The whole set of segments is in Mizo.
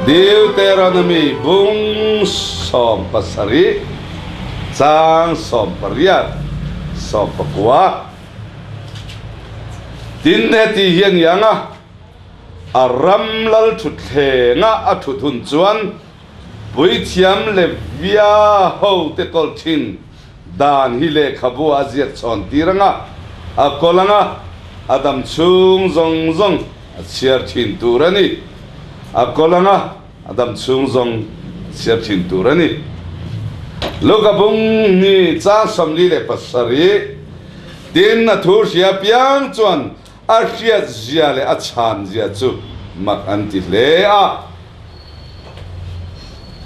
Deuteronomy bung 17 chang 18 19. Tin, heti hi a ni ang a, a ram lal thutthlengah a thut hun chuan puithiam Levia hote kawl thin dan hi lehkhabu a ziak chhawn tir ang a, a kawl ang a, a dam chhung zawng zawng a chhiar thin tur a ni. A kawl ang a, a dam chhung zawng a chhiar thin tur a ni. Luka bung ni chang 47 tin a thu hria piang chuan a hriat zia leh a chhan zia chu mak an ti hle a.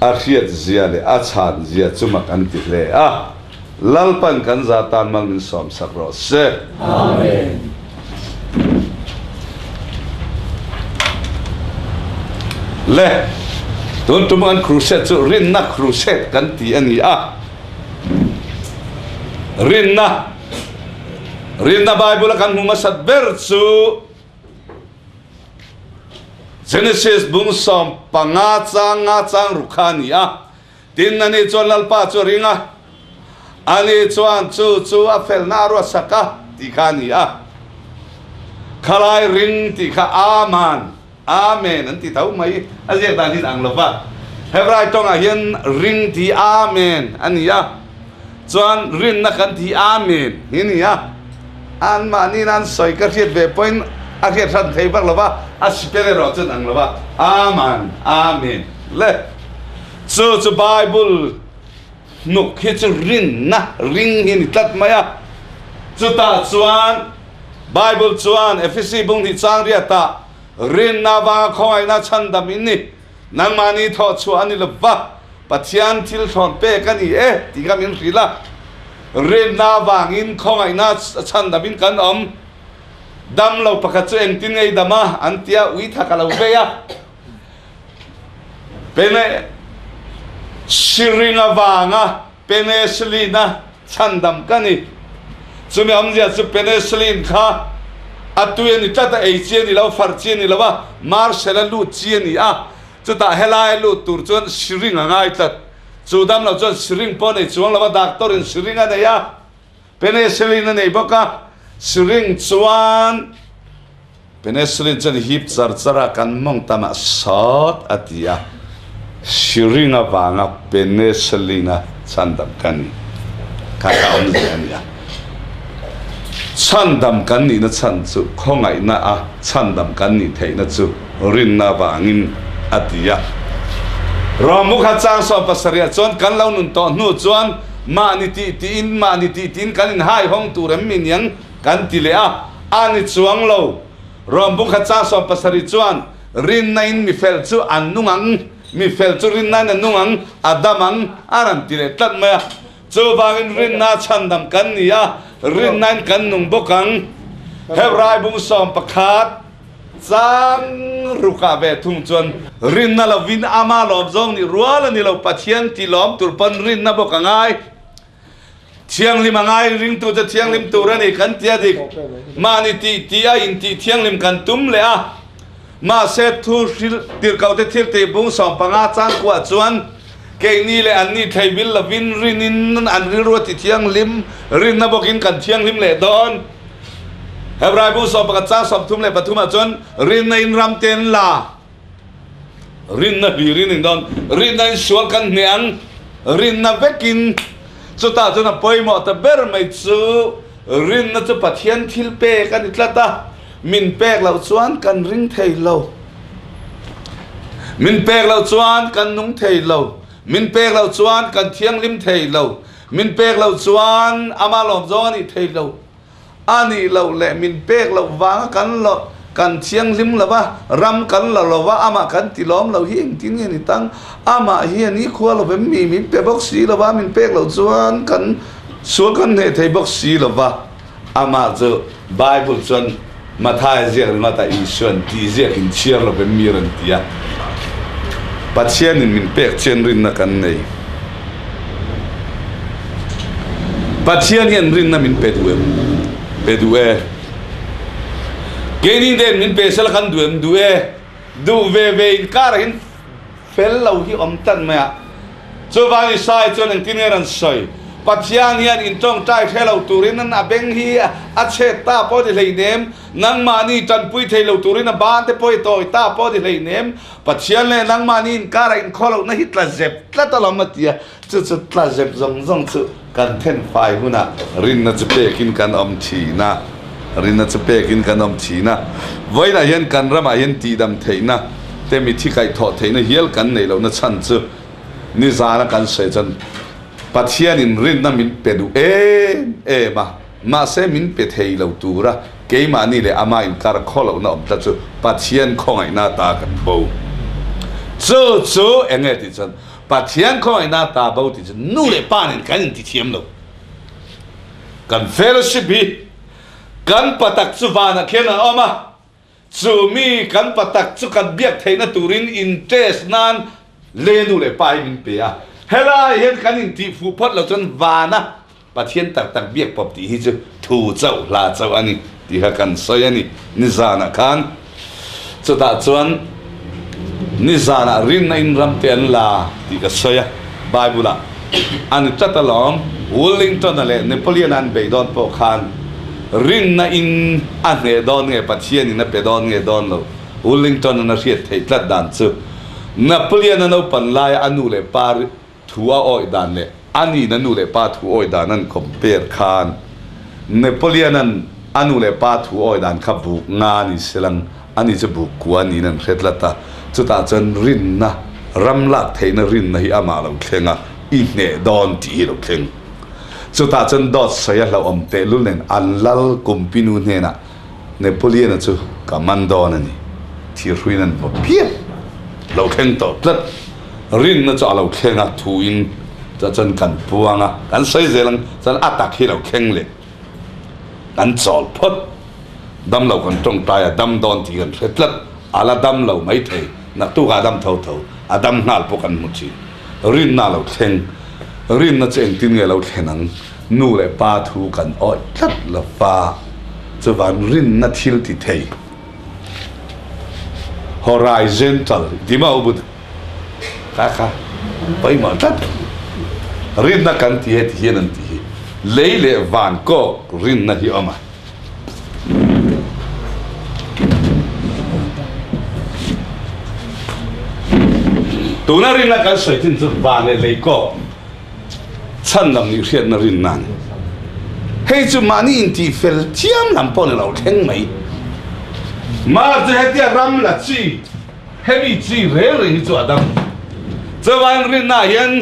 A hriat zia leh a chhan zia chu mak an ti hle a. Lalpan kan za tan mal min sawm sak rawh se. Amen. Le, tun tum kan crusade chu rinna crusade kan ti a ni a. Rinna, rinna Bible a kan hmu hmasat ber chu Genesis bung 15 chang nga chang ruk kha a ni a. Tin, ani chuan Lalpa chu a ring a, ani chuan chu chu a felna a ruatsak a tih kha a ni a. Khalai ring tih kha Aman, Amen an ti tho mai, a ziak dan hi ang lo va. Hebrai tawngah hian ring tih Amen a ni a, chuan rinna kan tih Amen hi a ni a. Anmahni nan sawi ka hriat ve pawhin a hriat hran thei vak lo va, a sipel erawh chuan ang lo va, Aman, Amen le. Chu chu Bible hnuk hi chu rinna ring hi a ni tlat mai a. Chutah chuan Bible chuan Efesi bung hnih chang riatah rinna avanga khawngaihna chhandam in ni, nangmahni thawh chhuah a ni lo va, Pathian thil thlawn pek a ni e tih kha min hrilh a. Rinna avangin khawngaihna chhandam in kan awm. Dam lo pakhat chu engtin nge i dam a? an ti a, ui tha ka lo vei a. Pene Siring avanga penicillin a chhandam ka ni. Chumi awmzia chu penicillin kha a tui a ni tlat a, ei chi a ni lo, far chi a ni lo a, marcel a lut chi a ni a. Chutah helai a lut tur chuan siring a ngai tlat. Chu dam lo chuan siring pawh a nei chuang lo a, doctor in siring a nei a. Penicillin a nei bawk a, syringe chuan penicillin chuan hip char char a, kan mawng tamah sawt a ti a, syringe avanga penicillin a chhandam ka ni kha ka awm ve a nia. Chhandam kan nihna chhan chu khawngaihna a chhandam kan nih theihna chu rinna avangin a ti a. Rawmbu kha chang 70 ah chuan kan lo nun tawh hnu chuan mahni tih tiin mahni tih tiin kan inhai hawng tur em mi niang kan ti leh a, a ni chuang lo. Rawmbu kha chang 70 chuan rinna in mi fel chu an nung ang, mi fel chu rinna in a nung ang, a dam ang a rawn ti leh tlat mai a. Chuvangin rinna chhandam kan ni a, rinna in kan nung bawk ang. Hebrai bung 11. Chang rukah ve thung chuan rinna lovin ama lawm zawng nih rual a ni lo, Pathian ti lawm tur pawn rinna bawk a ngai. Thianghlim a ngai, ringtu chu thianghlim tur a ni kan ti a dik. Mahni tih tih a intih thianghlim kan tum leh a, mahse thu hrilh tirhkohte thil tih bung 15 chang kuah chuan keini leh anni thlei bil lovin rinin an rilru a ti thianghlim, rinna bawkin kan thianghlim leh dawn. Hebrai bu 11 chang 33 ah chuan rinna in ram te an la, rinna hlirin in dawn, rinna in sual kan hneh ang, rinna vekin chutah chuan a pawimawh ta ber mai chu rinna chu Pathian thil pek a ni tlat a, min pek loh chuan kan ring thei lo, min pek loh chuan kan nung thei lo, min pek loh chuan kan thianghlim thei lo, min pek loh chuan ama lawm zawng a nih thei lo. A nih loh leh min pek loh vanga kan lo kan thianghlim lo va, ram kan la lo va, amah kan ti lawm lo hi engtin nge ni tang? Amah hian i khua lo vem mi min pe bawk si lo va, min pek loh chuan kan sual kan hneh thei bawk si lo va. Amah chu Bible chuan Matthai ziak ringawt ah Isuan tih ziak in chhiar lo vem mi rawn ti a. Pathianin min pek chian rinna kan nei. Pathian hian rinna min pe duh em? Pe duh e. Keini den min pe sela kan duh em? Duh e. Duh ve ve inkar ah hin. fel lo hi awm tlat mai a. Chuvang Isaiah chuan engtin nge rawn sawi? Pathian hian in tawngtai hre lo turin a beng hi a chhet ta pawh ni hleinem, nangmahni tanpui thei lo turin a ban te pawh i tawi ta pawh ni hleinem, Pathian leh nangmahni inkara inkhaw lohna hi tla zep tlat alawm a ti a, chu chu tla zep zawng zawng chu kan then fai hunah rinna chu pekin kan awm thin a, rinna chu pekin kan awm thin a. Vawiinah hian kan ramah hian tihdam theihna te mithi kaihthawh theihna hial kan neih lohna chhan chu nizana kan sawi chuan Pathianin rinna min pe duh em em a, mahse min pe thei lo tura keimahni leh ama inkar khaw lohna awm tlat chu Pathian khawngaihna ta kan bo. Chu chu eng nge tih chuan Pathian khawngaihna ta bo tih chu nu leh pa nen kan intithiam lo. Kan fellowship hi kan patak chu vanah khian a awm a, Chu mi kan pa tak chu kan biak theihna turin in test nan le nu leh pa hi min pe a. Helai hian kan intih fuh phawt lo chuan vana Pathian tak tak biak pawp tih hi chu thu chauh hla chauh a ni tih kha kan sawi a ni nizanah khan. Chutah chuan nizanah rinna in ram te an la tih ka sawi a, Bible ah a ni tlat alawm. Wellington-a leh Napoleon-a an beidawn pawh khan Rinna in a hneh dawn nge Pathian in a pe dawn nge dawn lo? Wellington an a hriat theih tlat dan chu Napoleon a naupan laia a nu leh pa thu a awih dan leh a niin a nu leh pa thu awih dan an compare khan Napoleon an a nu leh pa thu awih dan kha buk nga ni selang ani chu buk kua niin an hre tlat a, chutah chuan rinna ram lak theihna rinna hi amah lo thleng a, i hneh dawn tih hi lo thleng. Chutah chuan dawt sawi a hlauhawm tehlul nen an lal kumpinu hnenah Napoleon-a chu ka man dawn a ni. Thirhruiin an vaw phian. Lo thleng tawh tlat. Rinna chu a lo thleng a, thuin chutah chuan kan puang a, kan sawi zel ang chuan a tak hi lo thleng leh. Kan chawl phawt. Dam lo kan tawngtai a, dam dawn tih kan hre tlat. A la dam lo maithei. Naktukah a dam tho tho. A dam nghal pawh kan hmu thin. Rinna a lo thleng. Rinna chu engtin nge lo thlen ang? Nu leh pa thu kan awih tlat lo va, chuvan rinna thil ti thei horizontal ti maw but kha kha pawimawh tlat. Rinna kan ti he ti hian an ti hi lei leh van kawk rinna hi a awm a. Tuna rinna kan sawi thin chu van leh lei kawk chhan lam nih hriatna rinna a ni. Hei chu mahni intih fel chiam lam pawh ni lo thleng mai. Mar chu hetia ram la chi, hemi chi reng reng hi chu a dam. Chuvangin rinna ah hian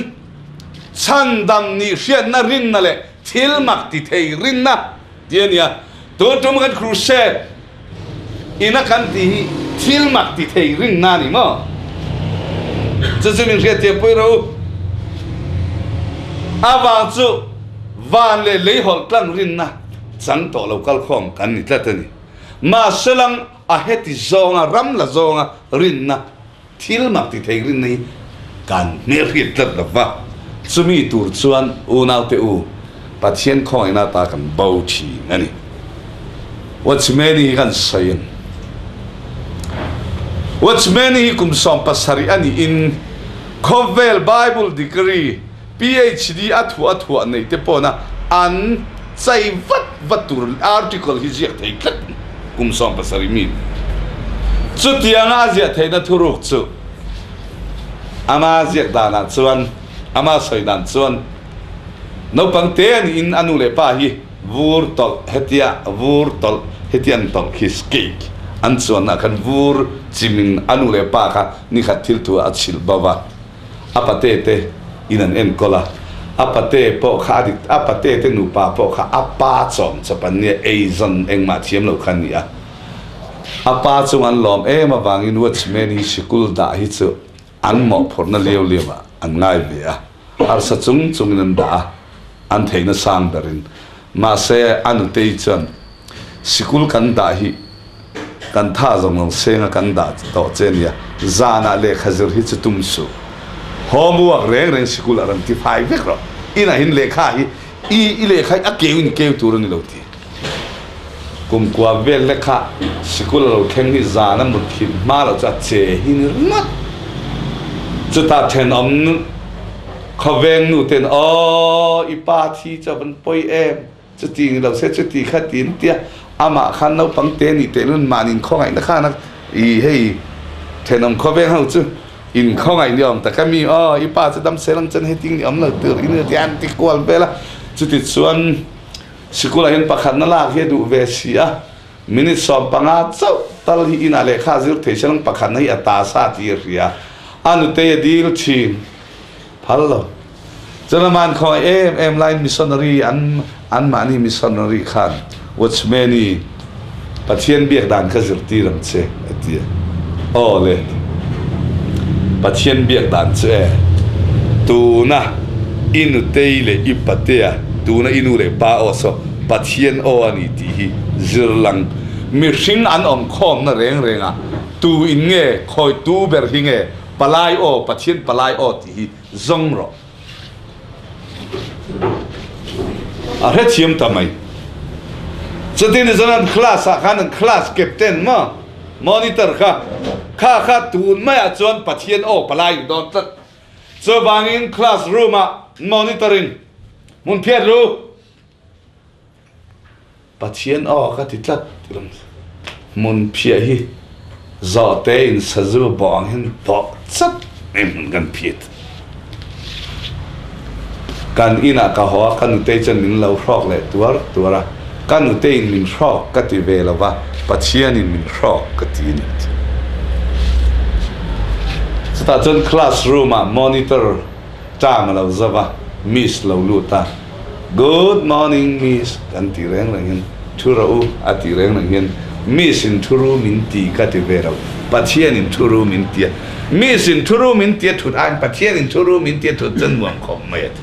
chhandam nih hriatna rinna leh thil mak ti thei rinna Ti a nia, tun tum kan crusade ina kan tih hi thil mak ti thei rinna a ni maw? Chu chu min hriatthiam pui rawh u. A vang chu van leh lei hawlh tlang rinna chang tawh lo kalkhawm kan ni tlat a ni. Mahse lang a heti zawnga ram la zawnga rinna Thil mak ti thei rinna hi kan hmelhriat tlat lo va, chumi tur chuan unaute u, Pathian khawngaihna ata kan bo thin a ni. Watchman-i hi kan sawi a ni. Watchman-i hi kum 70 a niin khawvel Bible degree, PhD a thuah a thuah neih te pawhna an chai vat vat tur article hi ziak thei tlat ni kum 70 mi chutianga a ziah theihna thuruk chu ama ziak danah chuan ama sawi dan chuan naupang te a niin a nu leh pa hi vur tawlh hetia vur tawlh hetia an tawlh khi cake an chuanna khan vur chimin a nu leh pa kha nikhat thil thu a chhilh bo va. A pate te in an enkawl a, a pate pawh kha a dik, a pate te nupa pawh kha a pa chawm chawp an nia, eizawn engmah thiam lo kha an ni a. A pa chung an lawm em avangin watchman hi sikul dah hi chu an mawhphurhna liau liau ah an ngai ve a, harsa chung chungin an dah a, an theihna sang berin. Mahse a nutei chuan sikul kan dah hi Kan tha zawng zawng senga kan dah tawh che nia, zanah lehkha zir hi chu tum suh. Homework reng reng sikul ah rawn ti fai vek rawh. Inah hin lehkha hi i i lehkha hi a keu in keu tur a ni lo ti. Kum kua vel lehkha sikul a lo thleng hi zana mut hlim hma loh chu a che hi ni ringawt. Chutah thenawm khawveng nu ten aw i pa thi chu a van pawi em chuti ni lo se chuti kha tiin tia amah khan naupang te nih teh lun mahni khawngaihna khan a i hei thenawm khawveng ho chu in khawngaih ni awm tak a mi aw i pa chu dam sel ang chuan heti ni awm lo tur in tia an ti kual vel a chuti chuan sikul ah hian pakhatna lak hi a duh ve si a. Minute 15 chauh tal hi inah lehkha a zir thei siang pakhatna hi a ta sa tih a hria. A nutei a dil thin. Phal lo. Chuan aman khawngaih em em laiin missionary an anmahni missionary khan watchman i Pathian biak dan kha zirtir ang che a ti a. Aw le. Pathian biak dan chu e. Tuna i nutei leh i patea tuna i nu leh pa aw saw Pathian aw a ni tih hi zirlang mihring an awm khawmna reng rengah tu in nge khawi tu ber hi nge palai aw Pathian palai aw tih hi zawng rawh. A hrethiam ta mai. Chutin ni chuan an class ah khan an class captain maw monitor kha kha kha tun maiah chuan Pathian aw palai in dawn tlat. Chuvangin class room ah monitor in hmun phiat ru. Pathian aw ka ti tlat ti lam hmun phiah hi zawhte in sazu bawh ang hian bawh chat mai hmun kan phiat. Kan inah ka haw a, ka nutei chuan min lo hrawk leh tuar tuar a, ka nuteiin min hrawk ka ti ve lo va, Pathianin min hrawk ka ti a ni a ti. Chutah chuan class room ah monitor term a lo zauh a, miss lo lut a, Good morning miss kan tih reng reng hian thu rawh u a tih reng reng hian miss in thu ru min ti ka ti ve lo, Pathian in thu ru min ti a, miss in thu ru min ti a thut aiin Pathian in thu ru min ti a thut chuan nuam khawp mai a ti.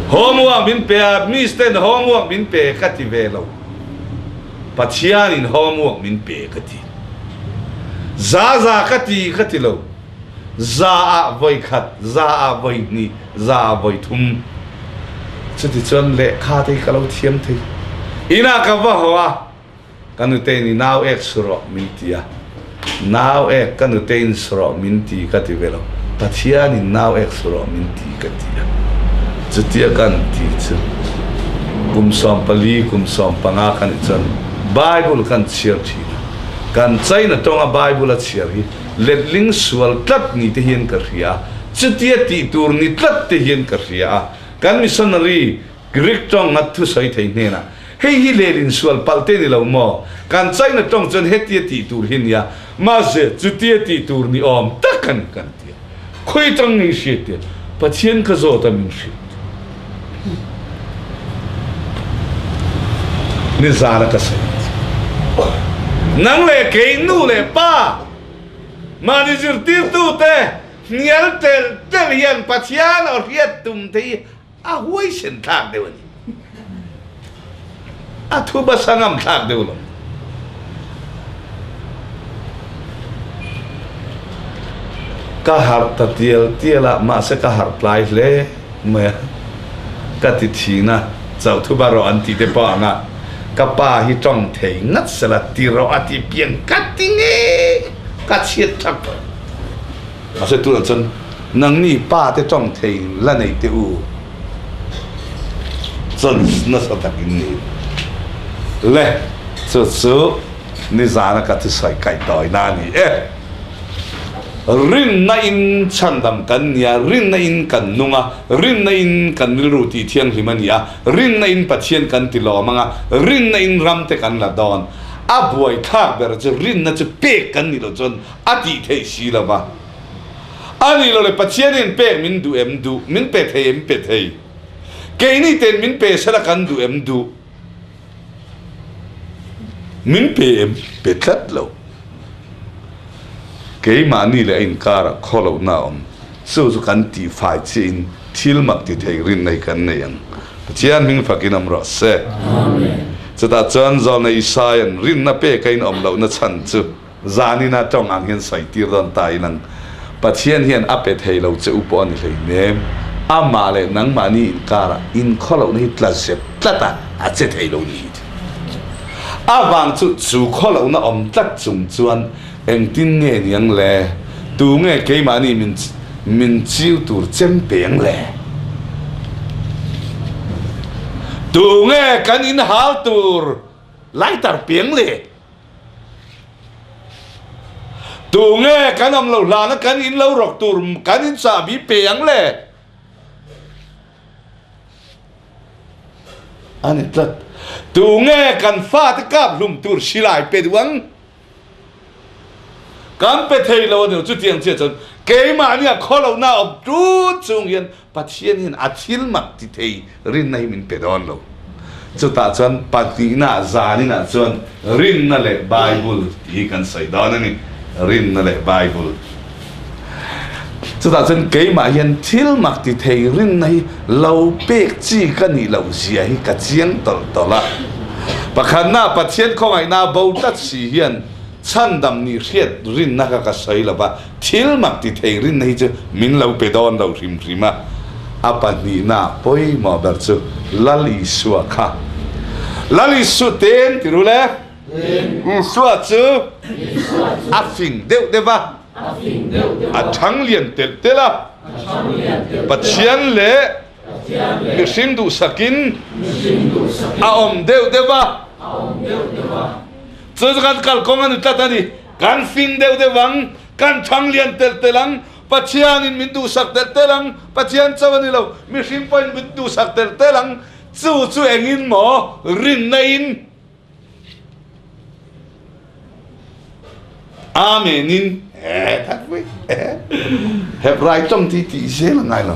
Homework min pe a, miss ten homework min pe ka ti ve lo, Pathian in homework min pe ka ti. Za za ka ti ka ti lo. Za ah voi khat, za ah voi hnih, za ah voi thum. Cuticun lehkha te hi ka lo thiam thei. Inn ah ka va ho a, ka nute nih nau ek su rawh min ti a. Nau ek ka nute in su rawh min ti ka ti ve lo. Pathian in nau ek su rawh min ti ka ti a. Cuti a kan ti cu kum 14, kum 15 kan i cun Bible kan chhiar ṭhin a. Kan China ṭawng a Bible a chhiar hi Letling sual tlat ni te hian ka hria a, chutia tih tur ni tlat te hian ka hria a. Kan missionary Greek tawng ngat thusawi thei hnenah, Hei hi lehlin sual palh te ni lo maw? Kan China tawng chuan hetia tih tur hi nia, mahse chutia tih tur ni awm tak a ni kan ti a. Khawi tang ngei hriat te, Pathian ka zawt a min hrilh te. Nizan a ka sawi chu. Nang leh kei nu leh pa Mahni zirtirtute hnial tel tel hian Pathian aw hriat tum te hi a huaisen thlak deuh a ni. A thu basa ngam thlak deuh lo. Ka harh ta tial tial a, mahse ka harh tlai hle mai a. Ka ti thin a, chauh thu ba rawh an tih te pawh ang a, ka pa hi tawng thei ngat sela ti rawh a ti piang ka ti nge ka chhiat thak tawh. Mahse tunah chuan nangni pa te tawng thei la nei teh u chuan nasa takin ni le chu chu nizana ka thusawi kaih tawina a ni e. Rinna in chhandam kan ni a, rinna in kan nung a, rinna in kan rilru tih thianghlim a ni a, rinna in Pathian kan ti lawm ang a, rinna in ram te kan la dawn. A buaithlak ber chu rinna chu pek kan nih loh chuan a tih theih si lo va. A nih loh le Pathian in pek min duh em duh, min pe thei em pe thei. Keini ten min pe sela kan duh em duh. Min pe em? Pe tlat lo. Keimahni leh a inkarah khaw lohna a awm. Chu chu kan tihfai chiahin thil mak ti thei rinna hi kan nei ang. Pathian hming fakin awm rawh se. Chutah chuan Zawlnei Isaia'n rinna peka in awm lohna chhan chu Zanina tawng ang hian sawi tir dawn ta in ang. Pathian hian a pe thei lo che u pawh a ni hleinem. Amah leh nangmahni inkarah inkhawlohna hi tla zep tlat a, a che thei lo ni hi. A vang chu chu khawlohna awm tlat chung chuan engtin nge niang le? Tunge keimahni min min chiu tur chem peng le? Tunge kan inhal tur lighter peng le? Tunge kan awm lo hlana kan in lo rawk tur kan in chahbi pe ang le? A ni tlat. Tunge kan fate kap hlum tur silai pe duh ang? Kan pe thei lo a ni. Chutiang chiah chuan keimahni a khawlohna awm tun chung hian Pathian hian a thil mak ti thei rinna hi min pe dawn lo. Chutah chuan pahnihna zaninah chuan rinna leh Bible tih hi kan sawi dawn a ni. Rinna leh Bible. Chutah chuan keimah hian thil mak ti thei rinna hi lo pek chi ka nih loh zia hi ka chiang tawlh tawlh a. Pakhatna Pathian khawngaihna bo tlat si hian chhandam nih hriat rinna kha ka sawi lo va, Thil mak ti thei rinna hi chu min lo pe dawn lo hrim hrim a, a pahnihna pawimawh ber chu Lal Isua kha. Lal Isu ten ti ru le? Isua chu a fing deuh deuh a, a thang lian telh telh a, Pathian leh mihring duhsakin a awm deuh deuh a, chu chu kan kalkawng a ni tlat a ni. Kan fing deuh deuh ang, kan thang lian telh telh ang, Pathianin min duhsak telh telh ang, Pathian chauh a ni lo, mihring pawhin min duhsak telh telh ang, chu chu engin maw rinna in Amen in he tak pui Hebrai tawng ti tih zel a ngai lo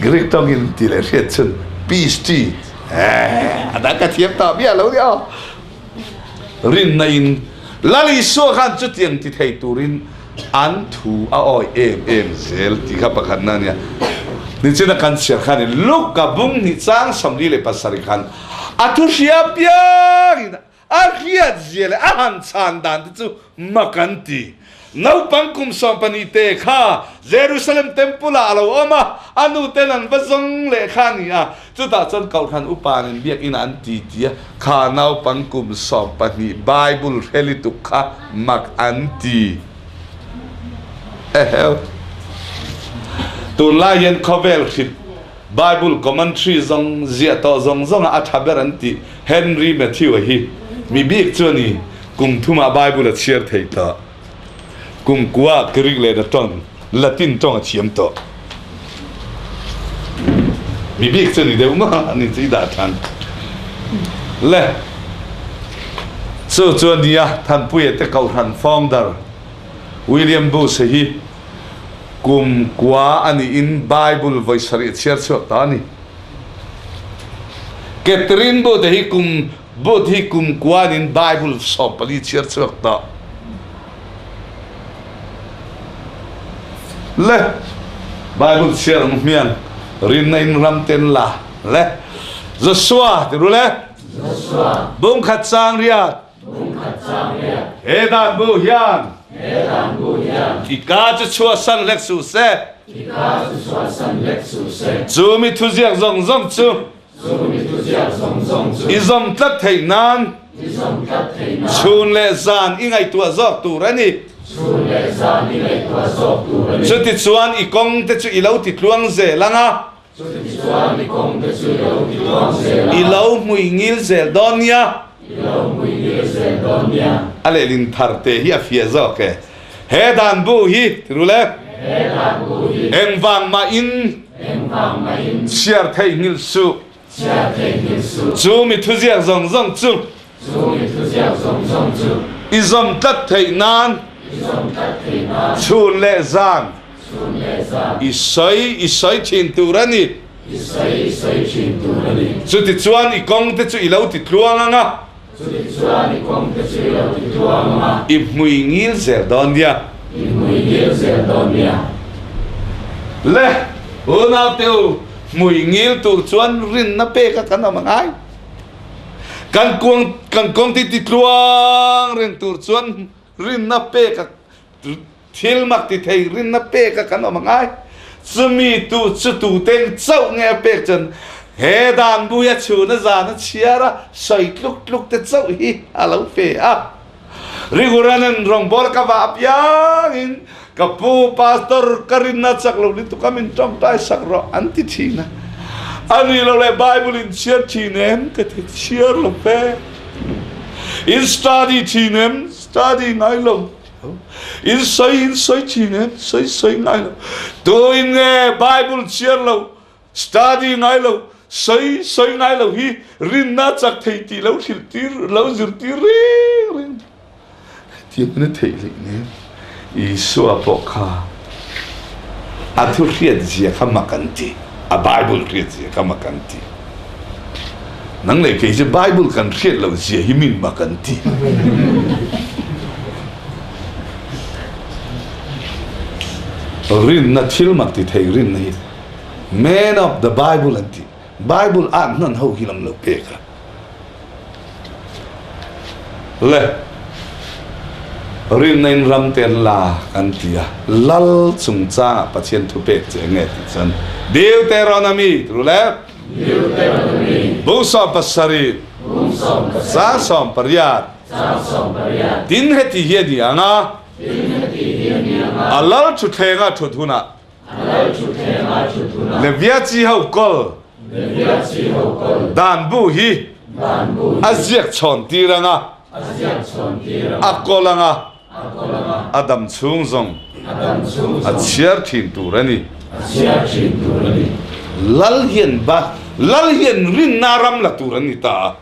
Greek tawng in ti leh hriat chun peace ti a dang ka thiam ta miah lo nia. Rinna in Lal Isua khan chutiang ti thei turin an thu a awi em em zel tih kha pakhatna a nia. Nichina kan chhiar khanin Luka bung hnih chang 47 khan a thu hria piangin a hriat zia leh a han chhan dan te chu mak an ti. Naupang kum 12 te kha Jerusalem Temple ah a lo awm a, a nu ten an va zawng leh kha a ni a. Chutah chuan Kohhran upa nen biakinn ah an ti ti a, kha naupang kum 12 Bible hre lutuk kha mak an ti. Eheu. Tunlai hian khawvel hrit Bible commentary zawng ziah tawh zawng zawng ah a tha ber an tih Henry Matthew-a hi mi bik chu a ni. Kum thumah Bible a chhiar thei tawh. Kum kuah Greek leh Latin, Latin tawng a thiam tawh. Mi bik chu ni deuh ma ni chu i dah than. Le chu chu a nia Thanpuia te Kohhran founder William Bush hi kum kua a niin Bible vawi sarih a chhiar chhuak ta a ni. Catherine Booth hi kum Booth hi kum kuan in Bible 14 chhiar chuak tawh. Le Bible chhiar ang hmiang rinna in ram ten la le Joshua ti ru le Joshua bung khat chang riat bung khat chang riat he dan bu hian he dan bu hian i ka chu chhuah san hlek suh se i ka chu chhuah san hlek suh se chu mi thuziak zawng zawng chu Chu mi thuziak zawng zawng chu. I zawm tlat theih nan. I zawm tlat theih nan. Chhun leh zan i ngaihtuah zawk tur a ni. Chhun leh zan i ngaihtuah zawk tur a ni. Chutichuan i kawng te chu i lo ti tluang zel ang a. Chutichuan i kawng te chu i lo ti tluang zel ang a. I lo hmui ngil zel dawn nia. I lo hmui ngil zel dawn nia. A lehlin thar te hi a fiah zawk e. He dan bu hi, ti ru le. He dan bu hi. Engvang mah in. Engvang mah in. Chhiar theihnghilh suh. Chhiar theihnghilh suh. Chu mi thuziak zawng zawng chu. Chu mi thuziak zawng zawng chu. I zawm tlat theih nan. I zawm tlat theih nan. Chhun leh zan. Chhun leh zan. I sawi i sawi thin tur a ni. I sawi i sawi thin tur a ni. Chutichuan i kawng te chu i lo ti tluang ang a. Chutichuan i kawng te chu i lo ti tluang ang a. I hmui ngil zel dawn nia. I hmui ngil zel dawn nia. Le, unaute u, hmui ngil tur chuan rinna pek a kan awm a ngai. Kan kuang, kan kawng ti ti tluang reng tur chuan rinna pek a Thil mak ti thei rinna pek a kan awm a ngai. Chumi tu chu tuten chauh nge a pek chuan he dan bui a chhun a zan a chhiar a sawi tluk tluk te chauh hi a lo pe a. Riguranan rawngbawl ka va apiangin ka pu pastor ka rinna chak lo lutuk a min tawngtai sak rawh an ti thin a. A nih loh leh Bible in chhiar thin em? Ka ti chhiar lo ve. In study thin em? Study ngai lo. In sawi in sawi thin em? Sawi sawi ngai lo. Tu in nge Bible chhiar lo Study ngai lo, sawi sawi ngai lo hi rinna chak thei tih lo hrilh tir, lo zirtir reng reng. Hetiang in a theih hleih nen Isua pawh kha a thu hriat zia kha mak an ti, a Bible hriat zia kha mak an ti. Nang leh kei chu Bible kan hriat loh zia hi min mak an ti. Rinna thil mak ti thei rinna hi Man of the Bible an ti. Bible ah hnan ho hi lam lo pek a. Le rinna in ram te an la kan ti a. Lal chungchangah Pathian thu pek che nge tih chuan Deuteronomy tru le Deuteronomy Bung 17 Bung 17 Chang 18 Chang 18 Tin heti hi a ni ang a Tin heti hi a ni ang a A lal thutthleng a thut hunah Levia chi ho kawl dan bu hi a ziak chhawn tir ang a, a kawl ang a, a dam chhung zawng a chhiar thin tur a ni. Lal hian ba Lal hian rinna ram la tur an ni ta a.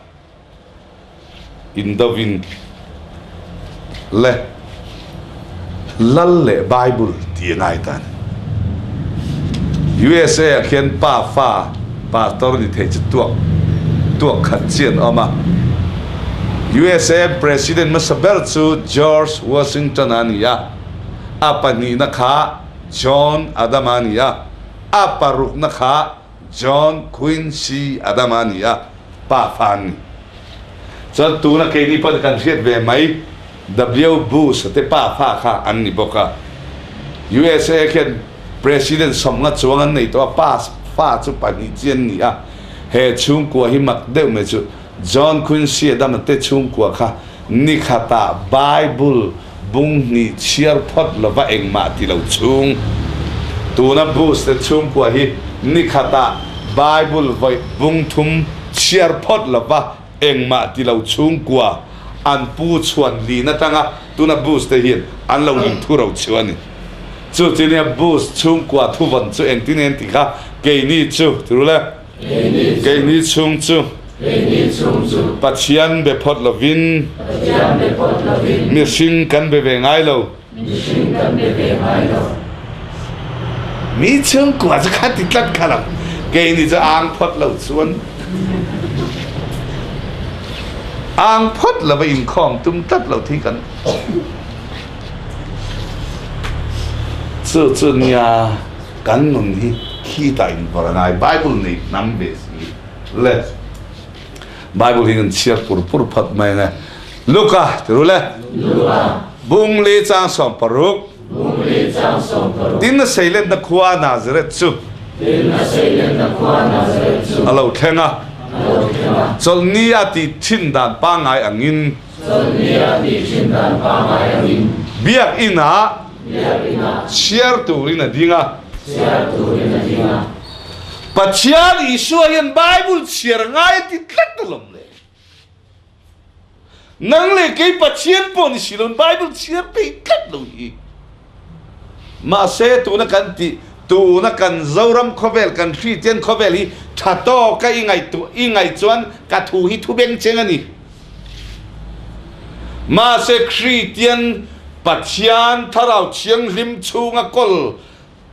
Indovin le Lal leh Bible tih a ngai ta a ni. USA ah khian pa fa pastor ni thei chu tuak tuak khat chi an awm a. USA President hmasa ber chu George Washington a ni a, a pahnihna kha John Adama a ni a, a parukna kha John Quincy Adama a ni a, pa fa an ni. Chuan tuna keini pawh kan hriat ve mai W Bush te pa fa kha an ni bawk a. USA khian President sawmnga chuang an nei tawh a, pa fa chu pahnih chi an ni a. He chhungkua hi mak deuh mai chu John Quincy Adama te chhungkua kha nikhatah Bible bung hnih chhiar phawt lova engmah ti lo chung. Tuna Bush te chhungkua hi nikhatah Bible vawi bung thum chhiar phawt lova engmah ti lo chhungkua an pu chhuan lin atanga tuna Bush te hian an lo inthu ro chu a ni. Chu chu nia Bush chhungkua thuvawn chu engtin nge an tih kha keini chu ti ru le. Keini chhung chu Pathian be phawt lovin mihring kan be ve ngai lo. Mi chhungkua chu kha ti tlat kha lo. Keini chu ang phawt lo chuan ang phawt lova inkhawm tum tlat lo thi kan chu chu nia. Kan nun hi khitah in vawrh a ngai. Bible nei hnam ve si le. Bible hi kan chhiar pur pur phawt mai nge. Luka ti ru le. Luka. Bung li chang 16. Bung li chang 16. Tin a seilenna khua Nazareth chu. Tin a seilenna khua Nazareth chu. A lo thleng a. A lo thleng a. Chawlhni a tih thin dan pangngai angin. Chawlhni a tih thin dan pangngai angin. Biakinn ah Chhiar turin a ding a. Pathian Isua hian Bible chhiar ngai a ti tlat alawm le. Nang leh kei Pathian pawh ni si loin Bible chhiar peih tlat lo hi. Mahse tuna kan tih tuna kan Zoram khawvel kan Kristian khawvel hi tha tawka i ngaihtuah i ngaih chuan ka thu hi thu bengcheng a ni. Mahse Kristian Pathian Thlarau Thianghlim chhunga kawl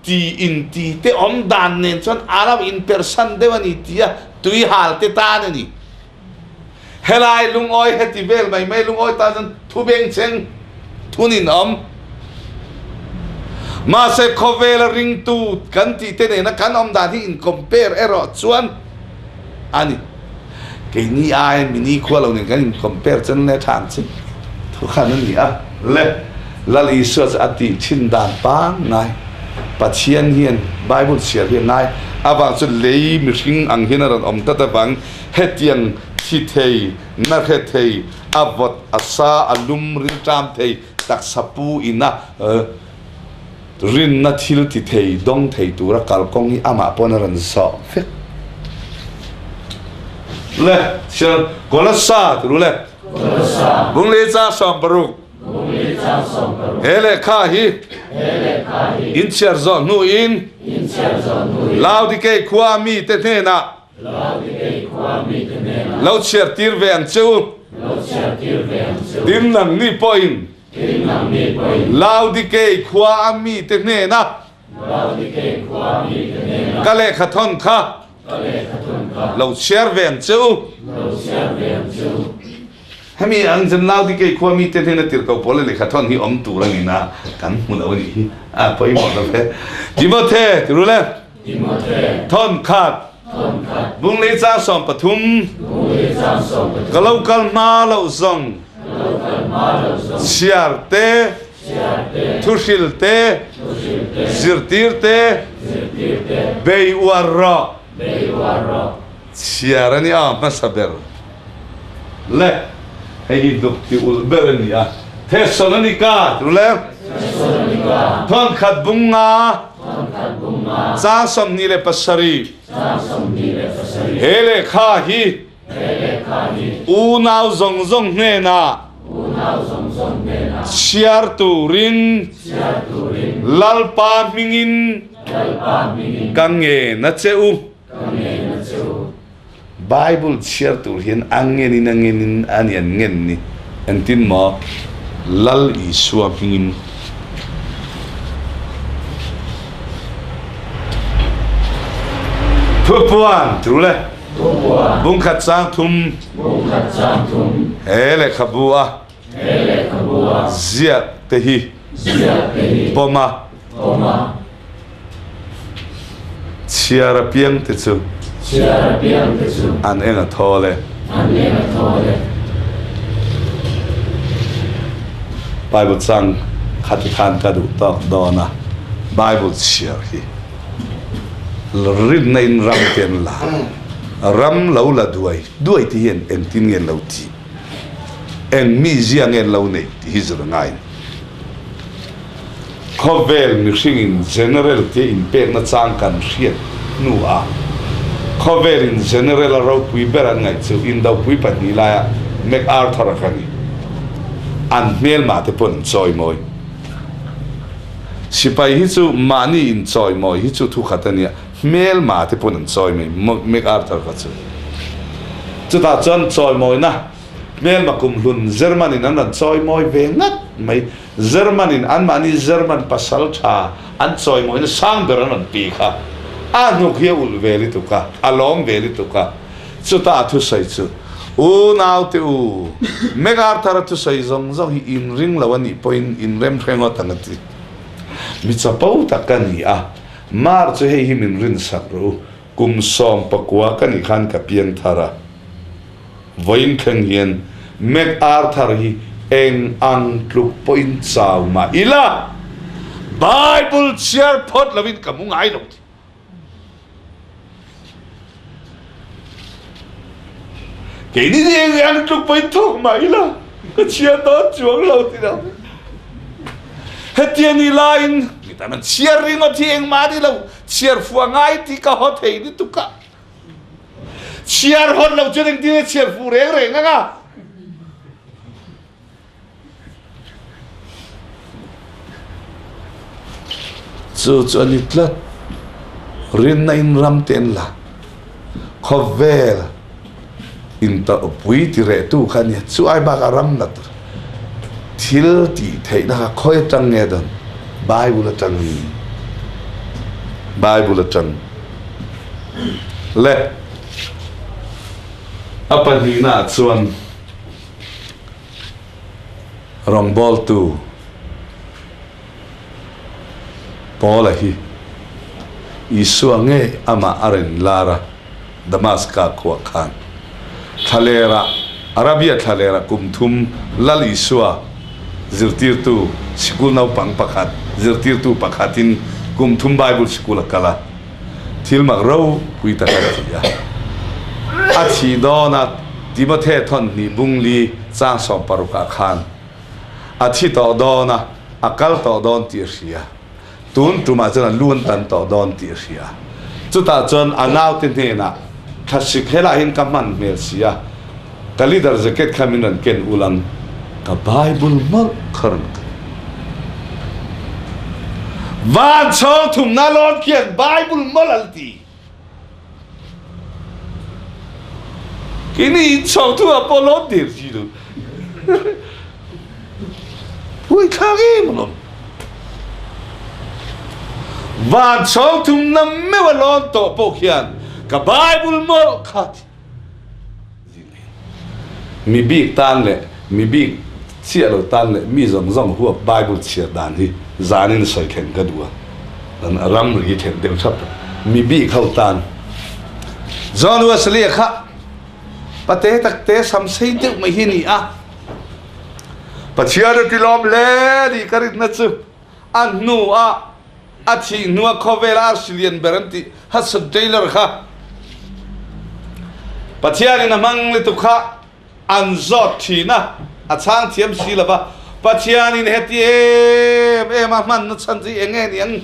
ti in ti te awm dan nen chuan a lo inpersan deuh a ni tia tui hal te tan a ni. Helai lungawi heti vel mai mai lungawi tan chuan thu bengchheng thun in awm. Mahse khawvela ringtu kan tih te nena kan awm dan hi in compare erawh chuan a ni. Keini ai mini khua lo nen kan in compare chuan le tha ang chi thu khan a ni a. Le Lal Isua chu a tih thin dan pangngai Pathian hian Bible chhiar hi a ngai avang chuan lei mihring ang hian a rawn awm tlat avang hetiang. Thi thei, na hre thei, a vawt, a sa, a lum, rilṭam thei, taksa pu ina rinna thil ti thei, dawng thei tura kalkawng hi amah pawn a rawn zawh vek. Le, chhiar Kolasa ti ru le. Bunglei ca 16. He lehkha hi in chhiar zawh hnuin Laodikei khua mite hnenah lo chhiartir ve ang che u. Tin, nangni pawhin Laodikei khua a mite hnena ka lehkha thawn kha lo chhiar ve ang che u. Hemi ang zen Laodikei khua mite hnena tirhkoh pawl leh lehkha thawn hi awm tur a ni na kan hmu lo a nih hi. A pawimawh lo ve. Timothe, ti ru le. Thawn khat. Bunglei chang 13. Ka lo kal hma loh zawng. Chhiar te. Thuhril te. Zirtir te. Bei uar rawh. Chhiar a ni a hmasa ber le hei hi hnuk ti ulh ber a ni a Thessalonika ti le thawnkhat bung nga chang 27 he lehkha hi unau zawng zawng hnenah chhiar turin Lalpa hmingin ka ngen a che u. Ka ngen a che u. Bible chhiar tur hian a ngen in a ngen in a ni an ngen ni. Engtin maw Lal Isua hmingin Thupuan tur le Bungkhat chang thum he lehkhabu a ziak te hi pawm a Chhiar apiang te chu an eng a thawl e. Bible chang khati khan ka duh tawk dawn a, Bible chhiar hi rinna in ram te an la, ram lo la duai duai te hian engtin nge an lo tih, eng mizia nge an lo neih tih hi zir a ngai a ni. Khawvel mihringin General tia inpekna chang kan hriat hnuah khawvelin General a ropui ber an ngaih chu Indopui pahnih laia MacArthur-a kha ni. An hmelmah te pawn an chawimawi. Sipai hi chu mahni inchawimawi hi chu thukhat a nia, hmelmah te pawn an chawimawi MacArthur kha chu. Chutah chuan chawimawina hmelma kumhlun German in an rawn chawimawi ve ngat mai. German in anmahni German pasal tha an chawimawina sang ber an rawn ti kha a hnuk hi a ulh ve lutuk a, a lawm ve lutuk a. Chutah a thusawi chu, U naute u, MacArthur a thusawi zawng zawng hi in ring lo a nih pawhin in remhre ngawt ang a ti. Mi chapo tak ka ni a, Mar chu hei hi min rinsak rawh u, kum 19 ka nih khan ka piang thar a. Vawiin thleng hian MacArthur hi eng ang tluk pawhin chau mah ila, Bible chhiar phawt loin ka hmu ngai lo ti. Keini hi eng ang tluk pawhin thawk mah ila, ka chhiar dawn chuang lo ti lo. Hetiang ni laiin mi tam an chhiar ringawt hi engmah a ni lo, chhiar fuh a ngai tih ka haw thei lutuk a. Chhiar hawn lo chuan engtin nge chhiar fuh reng reng ang a? Chu chu a ni tlat. Rinna in ram te an la. Khawvel in pui ti reh tu kha a nia. Chu ai bakah ram nat thil tih theihna kha khawi atang nge dawn? Bible atang a ni. Bible atang. Le a pahnihnaah chuan rawngbawltu Paula hi Isua ngei amah a rawn lar a, Damaska khuah khan thlalera Arabia thlalera kum thum Lal Isua zirtirtu sikul naupang pakhat zirtirtu pakhatin kum thum Bible sikul a kal a. Thil mak ropui tak a ti a. A thih dawn a. Timothe thawn hnih bung li chang 60 ah khan a thi tawh dawn a, a kal tawh dawn tih a hria. Tun tumah chuan a lu an tan tawh dawn tih a hria. Chutah chuan a naute hnenah, Thlasik helaiah hian ka hman hmel si a, ka leader jacket kha min rawn ken ul ang, ka Bible mawlh kha rawn ken. Van chhawng thumna lawn khian Bible mawlh an ti. Keini in chhawng thumah pawh lawn der si lo. Huaithlak em alawm. Van chhawng thumna meuh a lawn tawh pawh khian ka Bible mawlh kha ti. Mi bik tan leh mi bik chiah lo tan leh mi zawng zawng huap Bible chhiar dan hi zanin sawi thlen ka duh a, ramri thlen deuh thap mi bik ho tan. John Wesley-a kha pate takte sam sei deuh mai hi a ni a, Pathian a tilawm hle tih ka rinna chu a hnuah A thih hnua khawvela arsi lian ber an tih Hudson Taylor kha Pathianin a hmang lutuk kha an zawt thin a, a chhang thiam si lo va. Pathianin heti em em a hmanna chhan chu eng nge ni ang?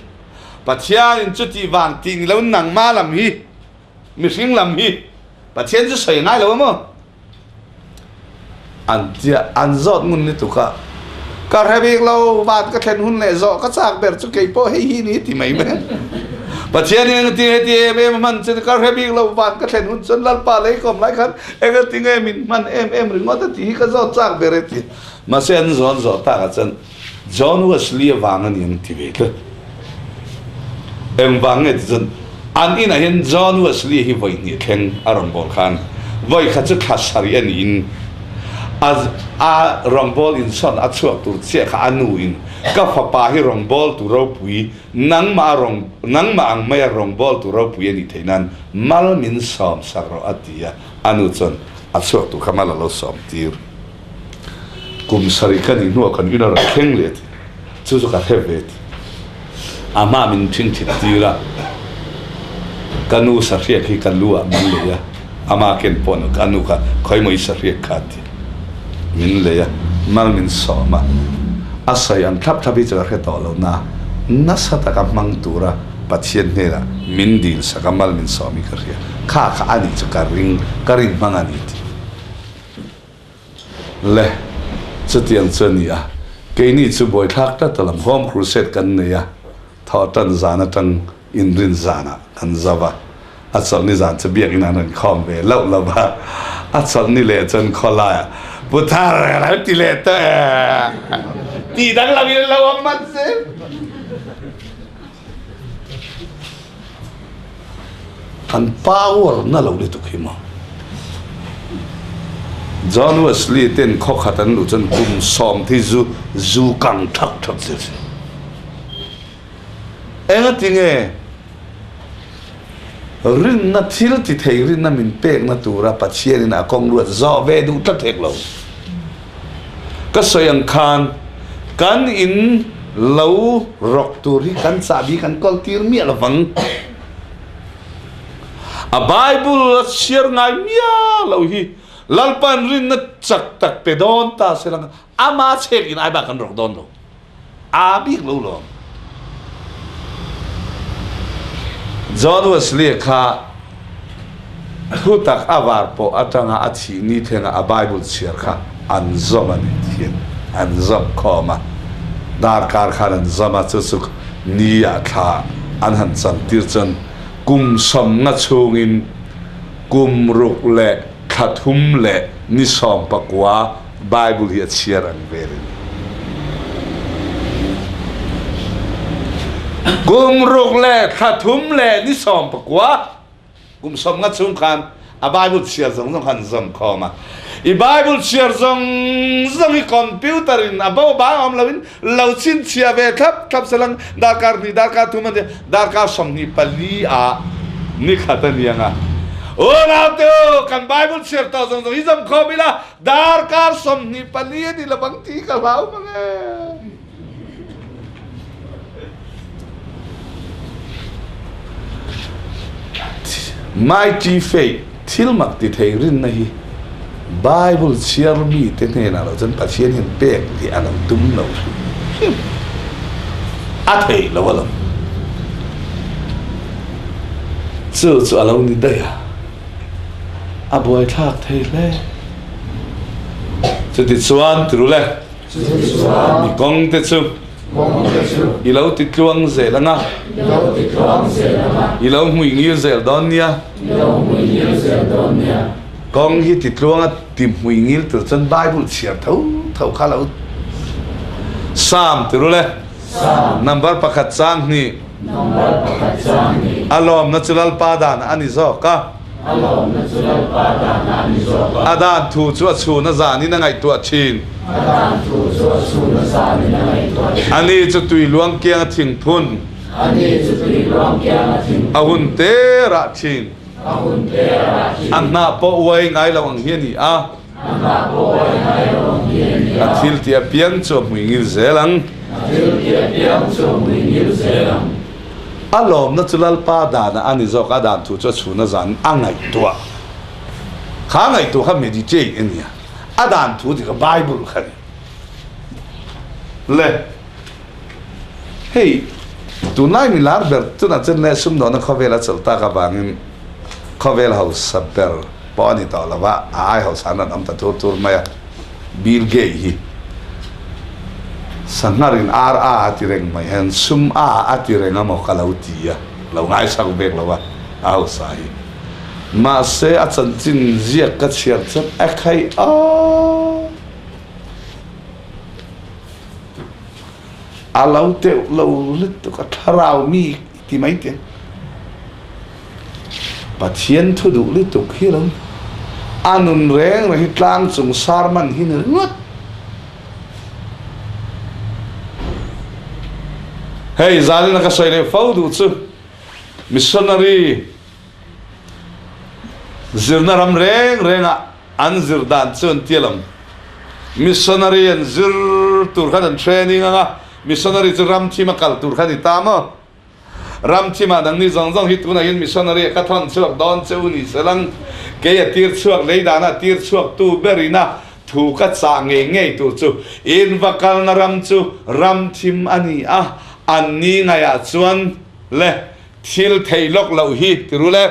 Pathianin chuti vang tih ni lo nangma lam hi, mihring lam hi Pathian chu sawi ngai lo a maw? An tia an zawt ngun lutuk a, Ka hre bik lo, van ka thlen hun leh zawh ka chak ber chu kei pawh hei hi ni ti mai mai. Pathian in engati nge ti em em a hman chuan ka hre bik lo, van ka thlen hun chuan Lalpa lei kawm lai khan engati nge min hman em em ringawt a tih hi ka zawt chak ber e ti. Mahse an zawn zawh takah chuan John Wesley avang a ni ang ti ve tlat. Engvang nge ti chuan an inah hian John Wesley hi vawi hnih thleng a rawn bawl khan vawi khat chu thla sarih a niin a a rawngbâwl insawn a chhuak tur chiah kha a nu in ka fapa hi rawngbâwl tu ropui nangmah a rawng nangmah ang maia rawngbâwl tu ropui a nih theih nan mal min sawm sak rawh a ti a, a nu chuan a chhuak tur kha mal a lo sawm tir. Kum sarih ka nih hnuah kan in a rawn thleng leh ti. Chu chu ka hre ve ti. A hma min ṭhin ṭhin tir a, ka nu sahriak hi ka lu ah min lei a, ama ken pawh ka nu kha khawimaw i sahriak kha ti. Min lei a, mal min sawm a, a sawi ang thlap thlap hi chu ka hre tawh lo na, nasa taka hmang tura Pathian hnenah min dil sak a mal min sawm hi ka hria. Kha kha a nih chu ka ring, ka rin hmang a ni ti. Le, chutiang chu a ni a, keini chu buaithlak tlat a lam Home Crusade kan nei a, thawhtan zan atang inrin zanah kan zau a, a chawlhni zan chu biakin an rawn khawm ve loh lo va, a chawlhni leh chuan khawlaiah Pu Thar a lo ti leh tawh e, tih dang lo in a lo awm hman zel. An power na lo lutuk hi maw? John Wesley ten khaw khat an luh chuan kum sawm thi zu zu kang thak thak zel se. Engati nge rinna thil ti thei rinna min pekna tura Pathianin a kawng ruat zawh ve duh tlat hek lo. Ka sawi ang khan kan in lo rawk tur hi kan chahbi kan kawl tir miah lovang. A Bible a chhiar ngai miah lo hi Lalpan rinna chak tak pe dawn ta se lang ama chhek in ai bak kan rawk dawn lo. Aa bik lo lawm. John Wesley kha thutak a var pawh atanga a thih ni thlenga a Bible chhiar kha an zawm a ni thin. An zawm khawm a, darkar khan an zawm a, chu chu ni ah thla an han chan tir chuan kum sawmnga chhungin kum ruk leh thla thum leh ni 19 Bible hi a chhiar ang vel a ni. Kum ruk le thla thum le ni 19 kum 50 chung khan a Bible chhiar zong zong khan zom khawm a. I Bible chhiar zong zong hi computer in a bo ba om lo in lo chin chia ve thlap thlap salang darkar hnih darkar thum an darkar 24 ah ni khat a niang a. Unau tu kan Bible chhiar to zong zong hi zom khawm ila Darkar 24 a ni lo bang ti ka hlau mang e. Mighty faith thil mak ti thei rinna hi Bible chhiar mite hnenah lo chuan Pathian hian pek leh a lo tum lo hrim hrim. A theih lo alawm. Chu chu a lo ni daih a, a buaithlak thei hle. Chutichuan ti ru le, i kawngte chu i lo ti tluang zel ang a, i lo hmui ngil zel dawn nia. Kawng hi ti tluanga ti hmui ngil tur chuan Bible chhiar tho tho kha lo Psalm ti ru le. Number pakhat chang hnih. A lawmna chu Lalpa dan a ni zawk a. A dan thu chu a chhun a zanin a ngaihtuah thin. Ani chu tui luang kianga thingphun. A hun te rah thin. A hnah pawh uai ngai lo ang hi a ni a. A thil tih apiang chu a hmui ngil zel ang. A lawmna chu Lalpa danah a ni zawk, a dan thu chu a chhun a zan a ngaihtuah. Kha ngaihtuah kha meditate a nia, a dan thu tih kha Bible kha a ni. Le, hei tunlai mi lar ber tunah chuan le sumdawna khawvel a chawlh tak avangin khawvel hausa ber pawh a ni tawh lo va, a ai hausa an rawn awm ta tur tur mai a, Bill Gates hi sangharin ar a a ti reng mai hian sum a a ti reng a maw ka lo ti a, lo ngaisak vek lo va a hausa hi. Mahse a chanchin ziak ka chhiar chuan a khai aww. A lo teuh lo lutuk a thlarau mi ti mai teh. Pathian thu duh lutuk hi lo a nun reng reng hi tlang chung sermon hi ni ringawt. Hei zalin a ka sawi leh fo duh chu missionary zirna ram reng rengah an zir dan chu an ti alawm. Missionary an zir tur khan an training anga missionary chu ram thim a kal tur kha ni ta maw? Ram thimah nangni zawng zawng hi tunah hian missionary a ka thawn chhuak dawn che u ni selang kei a tir chhuak lei dana tir chhuak tu berin a thu ka chah ngei ngei tur chu in va kalna ram chu ram thim a ni a, an ni ngaiah chuan le thil thei lawk loh hi ti ru le.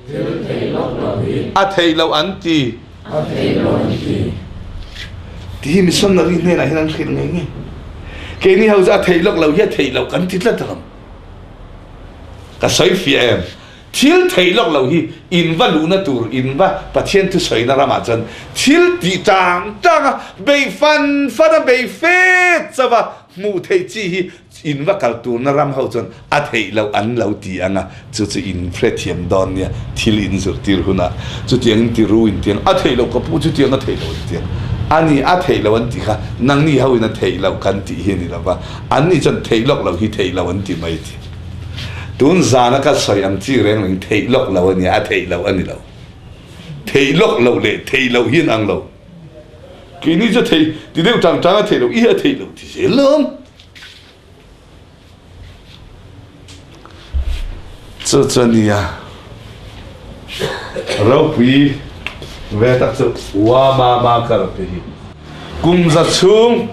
Thil thei lawk lo hi. A thei lo an ti. A thei lo an ti. Ti hi missionary hnenah hian an hrilh ngei ngei. Keini ho chu a thei lawk lo hi a thei lo kan ti tlat alawm. Ka sawi fiah em? Thil thei lawk lo hi in va luhna tur in va Pathian thusawina ramah chuan thil tih tang tang a, bei fan fan a, bei fet chauh a hmuh theih chi hi In va kal turna ram ho chuan a theih loh an lo ti ang a, chu chu in hrethiam dawn nia, thil in zirtir hunah chutiang in ti ru in ti ang, a theih loh ka pu chutiang a theih loh an ti ang, a ni a theih loh an ti kha nangni ho in a theih loh kan tih hi a ni lo va, an ni chuan theih lawk loh hi theih loh an ti mai ti. Tun zana ka sawi ang chi reng reng theih lawk loh a nia, a theih loh a ni lo. Theih lawk loh leh theih loh hi an ang lo. Keini chu thei ti deuh tang tang a theih loh i a theih loh ti zel lo ang. Chu chu a nia ropui ve tak chu Wamama kar te hi. Kum za chhung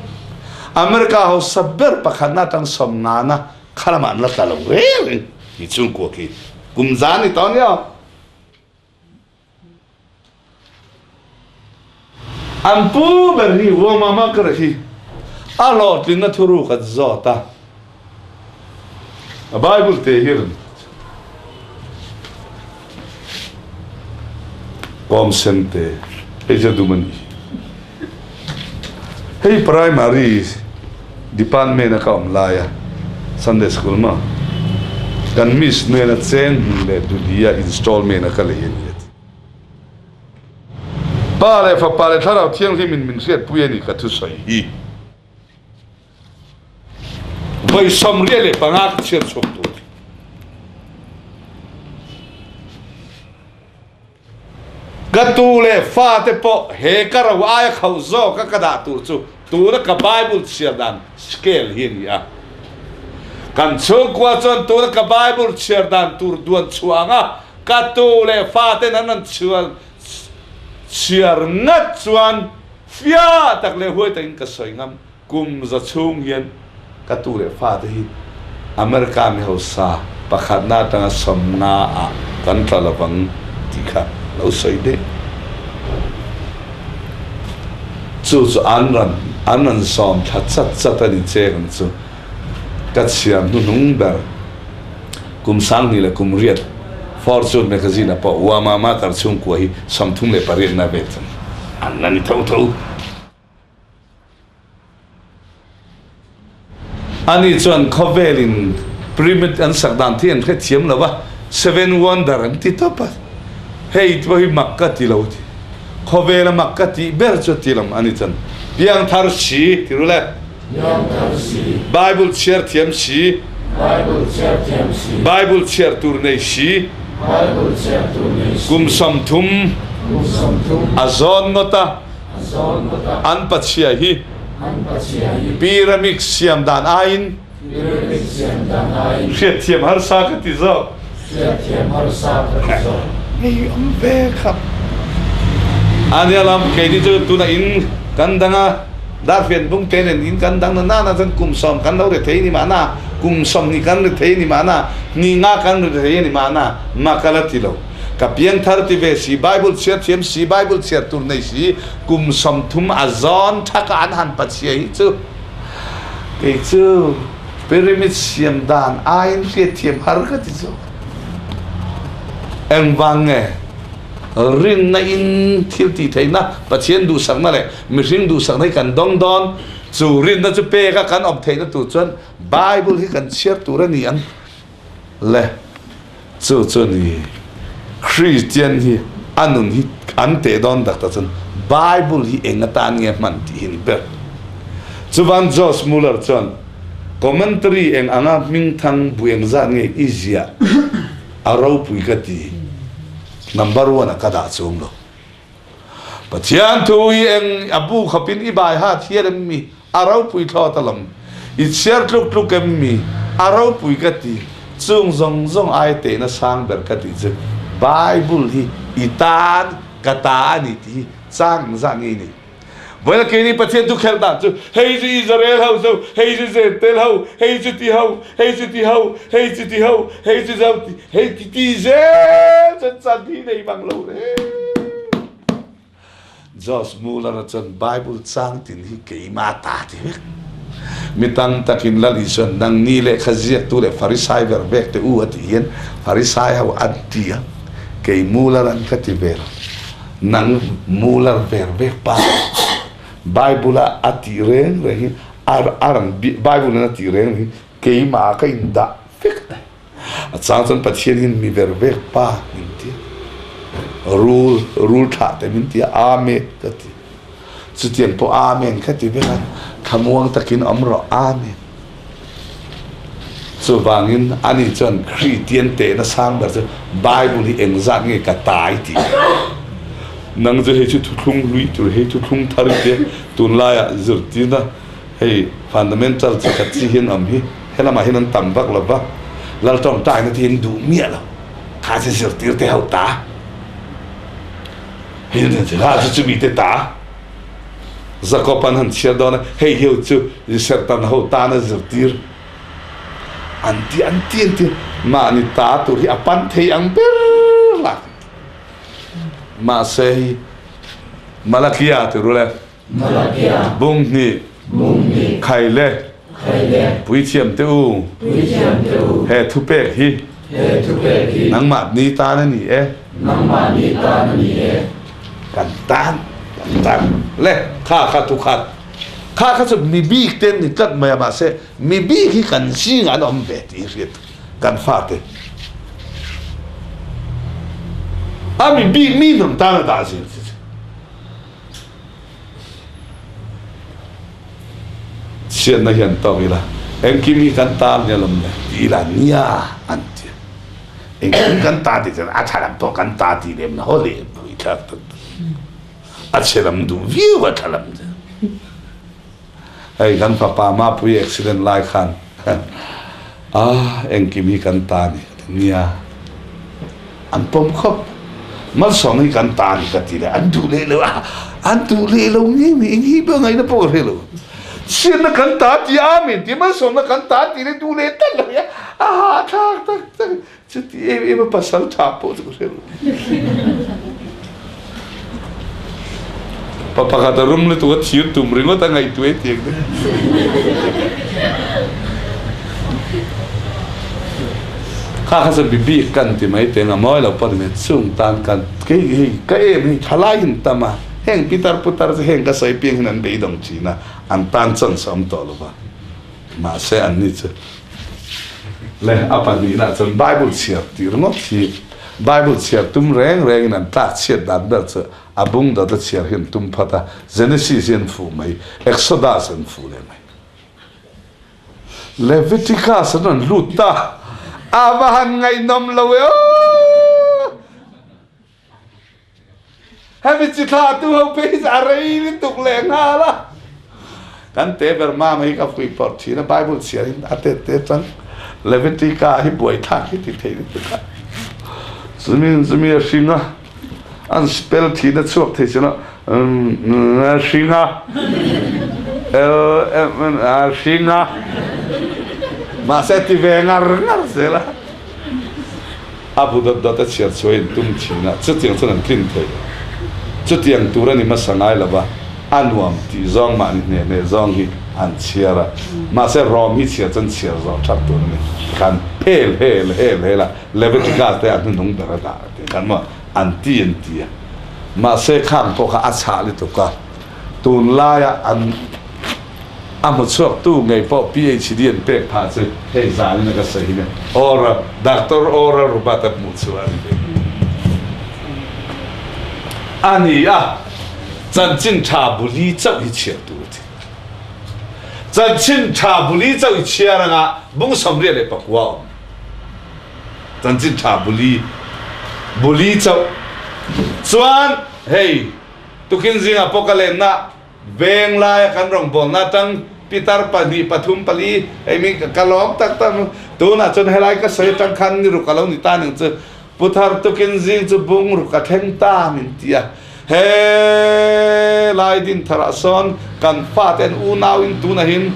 America hausa ber pakhatna atang sawmngana kha lamah an la tla lo reng reng hi chhungkua khi kum za a ni tawh ania. An pu ber hi Wamama kar hi a hlawhtlinna thuruk an zawt a, a Bible te hi rawn kawm sen te hei chu a dum a nih hi. Hei primary department a ka awm lai a Sunday school maw kan miss nena cheng hmun leh duli a installment a ka lei a ni a ti. Pa leh Fapa leh Thlarau Thianghlim in min hriatpui a ni ka thusawi hi. Vawi 75 ka chhiar chhuak tur. Ka tu leh fate pawh he ka ro aia khauh zawka ka dah tur chu tuna ka Bible chhiar dan scale hi a ni a. Kan chhungkua chuan tuna ka Bible chhiar dan tur duan chhuah anga ka tu leh faten an rawn chhuan. Chhiar ngat chuan fiah tak leh huai takin ka sawi ngam. Kum za chhung hian ka tu leh fate hi America mi hausa pakhatna atanga sawmnga ah kan tla lovang tih kha lo sawi daih. Chu chu an rawn an rawn sawm thla chat chat a ni cheng ang chu. Ka chhiar hnuhnung ber kum 2008 Fortune magazine ah pawh Wamama Karchhungkua hi 38 na vel chuan an la ni tho tho. Ani chuan khawvelin pyramid an sak dan thi an hrethiam lo va, Seven Wonder an ti tawp a, hei pawh hi mak ka ti lo ti. Khawvela mak ka tih ber chu ti lam ani chuan piangthar si ti ru le. Piangthar si. Bible chhiar thiam si. Bible chhiar thiam si. Bible chhiar tur nei si. Bible chhiar tur nei si. Kum 30. Kum 30. A zawn ngawt a. An pachhia hi pyramid siam dan aiin hriatthiam harsa ka ti zawk. Ngei awm ve khap. Ania lam keini chu tuna in kan dang a, darfian bung te nen in kan dang na nana chuan kum 10 kan lo ri thei ni mahna, kum 20 kan ri thei ni mahna, ni nga kan ri thei ni mahna, mak a la ti lo. Ka piangthar ti ve si, Bible chhiar thiam si, Bible chhiar tur nei si, kum 30 a zawn thak ah an han pachia hi cu kei cu pyramid siam dan aiin hriatthiam har ka ti zawk. Engvang nge rinna in thil ti theihna Pathian duhsakna leh mihring duhsakna hi kan dawng dawn chu rinna chu pek a kan awm theihna tur chuan Bible hi kan chhiar tur a ni ang le. Chu chu ni Kristian hi a nun hi an teh dawn tak tak chuan Bible hi eng atan nge hman tih hi ni ber. Chuvan Josh Muller chuan commentary eng anga hmingthang bu engzat nge i ziah a ropui ka ti number one ah ka dah chuang lo. Pathian thu hi eng a bu khawpin i bai hat hian em mi? A ropui thlawt alawm. I chhiar tluk tluk em mi? A ropui ka ti. Chung zawng zawng ai tehna sang ber ka tih chu Bible hi i tan ka ta a ni tih hi chang engzah nge i nei? Vawiin keini Pathian thu khelh dan chu hei chu Israel ho chu, hei chu Jentail ho, hei chu ti ho, hei chu ti ho, hei chu ti ho, hei chu zo ti, hei ti ti zel chuan chan hi nei mang lo reng. Josh Muller-a chuan Bible chang tin hi keimah ta ti vek. Mi tam takin Lal Isuan nangni lehkha ziaktu leh Farisai ver vek te u a tih hian Farisai ho an ti a, kei Muller an ka ti ve lo. Nang Muller ver vek pa Bible a a tih reng reng hi a rawn Bible in a tih reng reng hi keimah ka indah vek a ni. A chang chuan Pathian hian mi ver vek pa min ti a, rul rul thlah te min ti a, Amen ka ti. Chutiang pawh Amen ka ti vek a, thlamuang takin awm rawh Amen. Chuvangin ani chuan Kristian tehna sang ber chu Bible hi engzat nge ka tai tih a ni. Nang chu hei chu thuthlung hlui tur hei thuthlung thar i tia tunlaiah zirtirna Hei fundamental chi khat chi hian awm hi helamah hian an tam vak lo va, Lal tawngtaina te hi an duh miah lo, kha chu zirtir te ho ta, hei an han ti kha chu chumi te ta, Jacob an han chhiar dawn a, hei hi ho chu sertan ho tana zirtir an ti an ti an ti, mahni ta tur hi a pan thei ang ber lak mahse hei Malakia ti ru le. Bung hnih, khai le puithiam te u, he thupek hi nangmah ni tan a ni e. Kan tan, kan tan. Le, kha kha thu khat. Kha kha chu mi bik te ni tlat mai a, mahse mi bik hi kan zingah an awm ve tih hi hriat kan fate. A mi bik mi hnam tan a dah zel chi chu. Chhiatna hian tawk ila, engkim hi kan ta nia lawm le ti ila nia an ti a. Engkim kan ta tih chuan a tha lam pawh kan ta tih lem lo haw leh pui thlak tak tak. A chhe lam duh viau a tha lam chu. Hei kan fapa Mapui accident lai khan ah engkim hi kan ta ni ka ti nia. An pawm khawp. Malsawmna hi kan ta a ni ka ti leh an duh leh lo a, an duh leh lo nge nge eng hi pawh ngaihna pawh ka hre lo. Chhiatna kan ta ti a amen ti malsawmna kan ta ti leh duh leh tlat lo hi a hahthlak tak tak chuti em em a pasal tha pawh chu ka hre lo. Pa pakhat a rum lutuk a thir tum ringawt a ngaihtuah e tiang te. Kha kha chuan bibik kan ti mai teng a mawi lo pawh ni mai chung tan kan kei hei ka em hei thalai in tam a heng pitar putar chu heng ka sawi piang hian an beidawng thin a an tan chance a awm tawh lo va mahse an ni chu le a pahnihna chuan bible chhiar tih ringawt hi bible chhiar tum reng reng in an tlak chhiat dan ber chu a bung dawt a chhiar hi an tum phawt a Genesis hi an fuh mai Exodus an fuh leh mai. Leviticus an rawn lut ta. A va han ngaihnawm lo e aw! Hemi chi thla tu ho phei hi a rei lutuk leh nghal a. Kan te ber mama hi ka fuih pawrh thin a, Bible chhiar in a tet te chuan Levitica hi buaithlak hi ti thei lutuk a. Chumi chumi a hring a. An spell thin a chhuak thei sin a hring a L M N a hring a mahse ti ve ngar ngar zel a a bu dawt dawt a chhiar chhuah in tum thin a chutiang chuan an tlin thei lo chutiang tur a ni hmasa ngai lo va a nuam tih zawng mahni hneh hneh zawng hi an chhiar a mahse rawm hi chhiar chuan chhiar zawh that tur a ni khan hel hel hel hel a Leviticus te a hnuhnung ber a dah a ti khan maw an ti an ti a mahse khang pawh kha a chhah lutuk a tunlaia an a hmu chhuak tu ngei pawh PhD an pek phah chu hei zanin a ka sawi hi nia Oral Doctor Oral Robert a hmuh chhuah a ni ve a ni a chanchin tha buli chauh hi chhiar tur a ti chanchin tha buli chauh hi chhiar anga bung 84 awm. Chanchin ṭha buli buli chauh chuan hei tukin zingah pawh ka lenna veng laia kan rawngbawlna atang pitar pahnih pathum pali hei mi ka lawm tak tak tunah chuan helai ka sawi atang khan ni ruk a lo ni ta ning chu puthar tukin zing chu bung ruk a thleng ta min ti a he lai din tharah sawn kan fate an unau in tunahin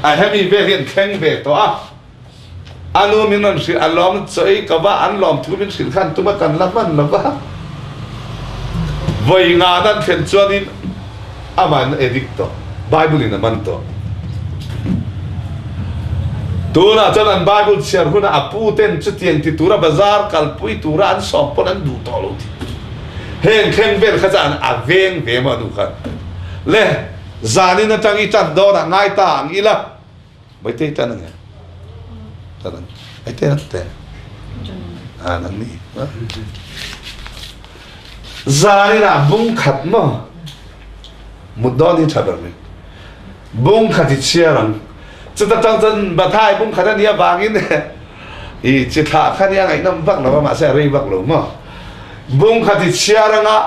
a hemi vel hi an thleng ve tawh a. A nu min rawn hrilh, a lawm chaw ei ko va, an lawm thu min hrilh khan tuma kan la hman lo va. Vawi nga nan thlen chuanin amah in a addict tawh, Bible in a man tawh. Tunah chuan an Bible chhiar hunah a pu ten chutiang ti tura bazar kalpui tura an sawm pawn an duh tawh lo ti. Heng thleng vel kha chuan a veng ve maw a nu khan. Le, zanin atang i tan dawnah ngai ta ang ila. Maitei tan ang e. Tan ang. Maitei an te. An an ni. Zanin ah bung khat maw? Mut dawn hi tha ber mai. Bung khat i chhiar ang. Chuta tang chuan Bathai bung khat a nih avangin i chi thlah kha nia ngaihnawm vak lo a mahse a rei vak lo maw? Bung khat i chhiar anga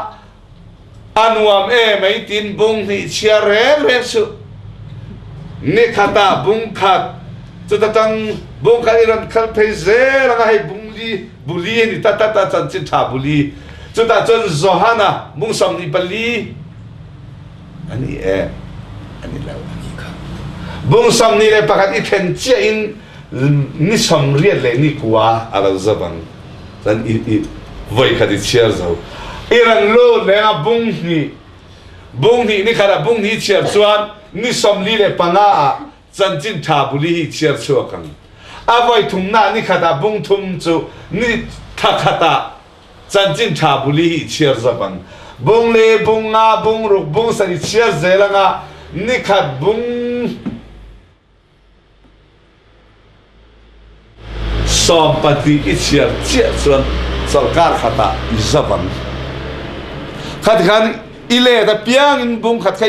A nuam em ei tin bung hnih chhiar reng reng suh. Ni khatah bung khat chuta tang bung khat i rawn khal phei zel anga hei bung li buli a ni ta tlat a chanchin tha buli. Chutah chuan Johana bung 24 a ni e a ni lo a ni kha. Bung 21 i then chiah in ni 80 leh ni kua a lo zap ang. Cun i voikhat i chiar zo. I ran lu leng ah bung hnih bung hnih ni khat ah bung hnih chiar chuan ni 45 ah chanchin ṭha buli hi chiar chuak ang. A voi thumnak ni khat ah bung thum cu ni thla khat ah chanchin ṭha buli hi chiar zap ang. Bung le bung nga bung ruk bung san i chiar zel anga ni khat bung 12 i chiar chiah chuan chawlhkar khat ah i zap ang. Khat khan i let apiang in bung khat kha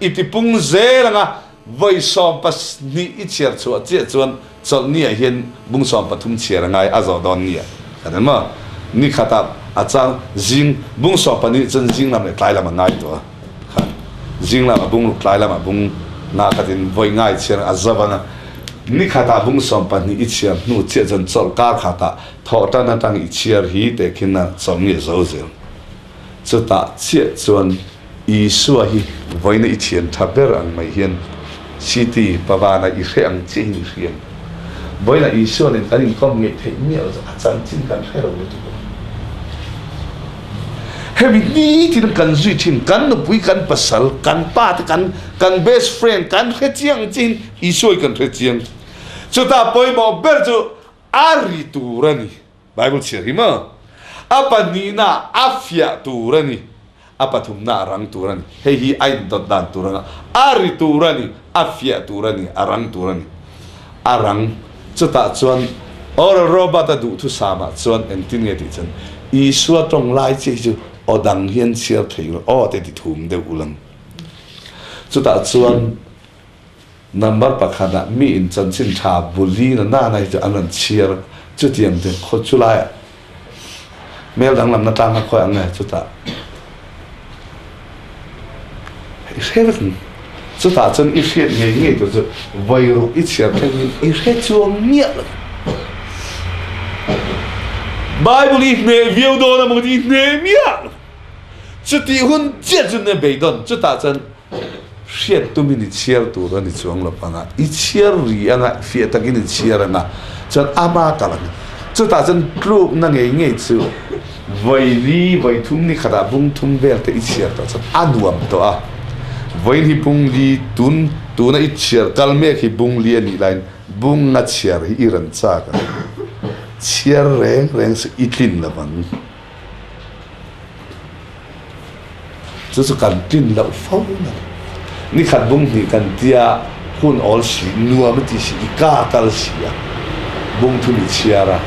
i tipung zel anga voi 12 i chiar chhuah chiah chuan chawlhni ah hian bung 13 chiar a ngai a zawh dawn ni ah kan en maw? Ni khat ah a chang zing bung 12 cun zing lam le tlai lam a ngai tuah. Khan zing lam ah bung ruk tlai lam ah bung nga khat in voi ngai chiar a zap anga. Ni khatah bung 12 i chhiar hnu chiah chuan chawlhkar khatah thawhṭan aṭang i chhiar hi tehkhin a chawmnge zo zel. Chutah chiah chuan Isua hi vawiina i thian ṭha ber ang mai hian City Pavana i hre ang chiahin i hria ang. Vawiina Isua nen kan inkawm ngeih theih miah lo chu a chanchin kan hre lo lutuk a. Hemi nitin kan zui thin, kan nupui, kan pasal, kan pa te, kan kan best friend kan hre chiang ang chiahin Isua hi kan hre chiang. Chutah pawimawh ber chu a ri tur a ni. Bible chhiar hi maw? A pahnihna a fiah tur a ni. A pathumna a rang tur a ni. Hei hi a indawt dan tur anga a ri tur a ni, a fiah tur a ni, a rang tur a ni. A rang. Chutah chuan Oral Robert-a duhthusamah chuan engtin nge tih chuan Isua tawng lai chiah hi chu aw dang hian chhiar thei rawh aw te ti thum deuh ulang. Chutah chuan Number pakhat ah mi in chanchin tha buli na nana hi chu an rawn chhiar chutiang te khaw chu lai ah hmel danglam na tlang kha khawi ang nge chutah i hre vek ang chutah chuan i hriat ngei ngei tur chu vawi ruk i chhiar thleng in i hre chuang miah lo Bible i hneh viau dawn a maw i hneh miah lo chutih hun chiah chu ne beidawn chutah chuan Hriat tumin i chhiar tur a ni chuang lo anga, i chhiar ri anga, fiah takin i chhiar anga, chuan ama kal ang. Chutah chuan tlukna ngei ngei chu vawi li, vawi thum ni khatah bung thum vel te i chhiar tawh chuan a nuam tawh a. Vawiin hi bung li tun tuna i chhiar kal mek hi bung li a nih laiin bunga chhiar hi i rawn chak ang. Chhiar reng reng chu i tlin lo vang. Chu chu kan tlin loh fo na ni. Nikhat bung hnih kan tia hun awl si, nuam a ti si, i ka kal si a, bung thum i chhiar a,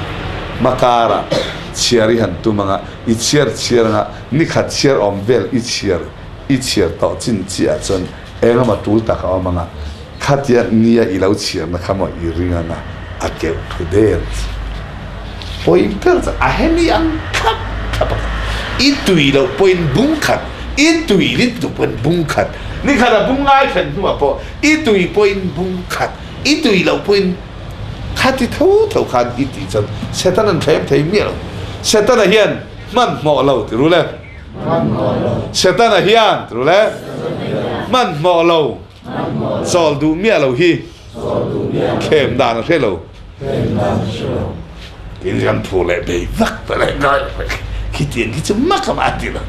hma karah chhiar i han tum anga, i chhiar chhiar anga, nikhat chhiar awm vel i chhiar i chhiar tawh chin chiah ah chuan engemaw tul tak a awm anga, Khatia nia i lo chhiarna kha maw i ring anga a keuh thu der chu. Pawi ber chu a hemi ang thlap thlap a kha. I tui loh pawhin bung khat, i tui lit duh pawhin bung khat, ni khat a bung ngai thlen hnuah pawh i tui pawhin bung khat, i tui loh pawhin khati tho tho khan i tih chuan Setana an thlem thei miah lo. Setana hian hmanhmawh lo ti ru le. Setana hian ti ru le. Hmanhmawh lo. Chawl duh miah lo hi thlem dan a hre lo. Tin kan phu leh bei vak ta leh ngai khitiang khi chu mak a ti lo.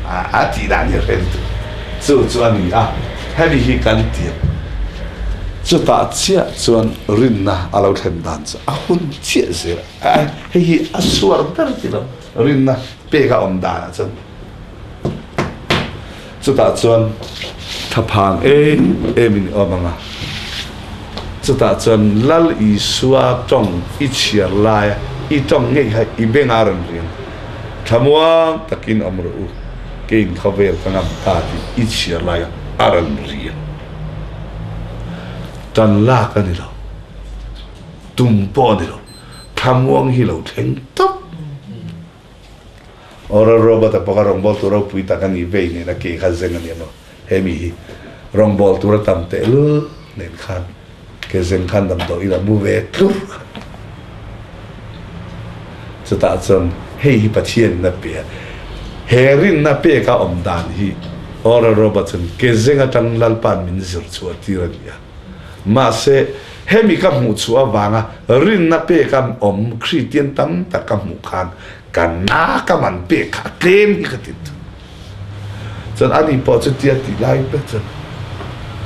A tih dan hi a hre lutuk. Chu chu a ni a, hemi hi kan tir. Chutah chiah chuan rinna a lo thlen dan chu a hun chiah zel a. Hei hi a suar ber ti lo, rinna pek a awm danah chuan. Chutah chuan thlaphang em em in i awm ang a, chutah chuan Lal Isua tawng i chhiar laia i tawng ngei kha i bengah rawn ring. Thlamuang takin awm rawh u, keiin khawvel ka ngam ta tih i chhiar laia a rawn ring. Tan lak a ni lo, tum pawh a ni lo, thlamuang hi lo thleng tawp. Oral Robert-a pawh kha rawngbawltu ropui tak a nih vei nen a ke kha zeng a ni emaw hemi hi rawngbawltu a tam tehlul nen khan ke zeng khan damdawi ila mu ve tlur kha chutah chuan hei hi Pathian in a pe a he rinna pek a awm dan hi Oral Robert chuan ke zeng atang Lalpa'n min zir chhuah tir a ni a mahse hemi ka hmuh chhuah avanga rinna pek a awm Kristian tam tak ka hmuh khan Ka na ka man pek kha a tlem hi ka ti tu. Cun ani pawh cu tia ti lai pe cun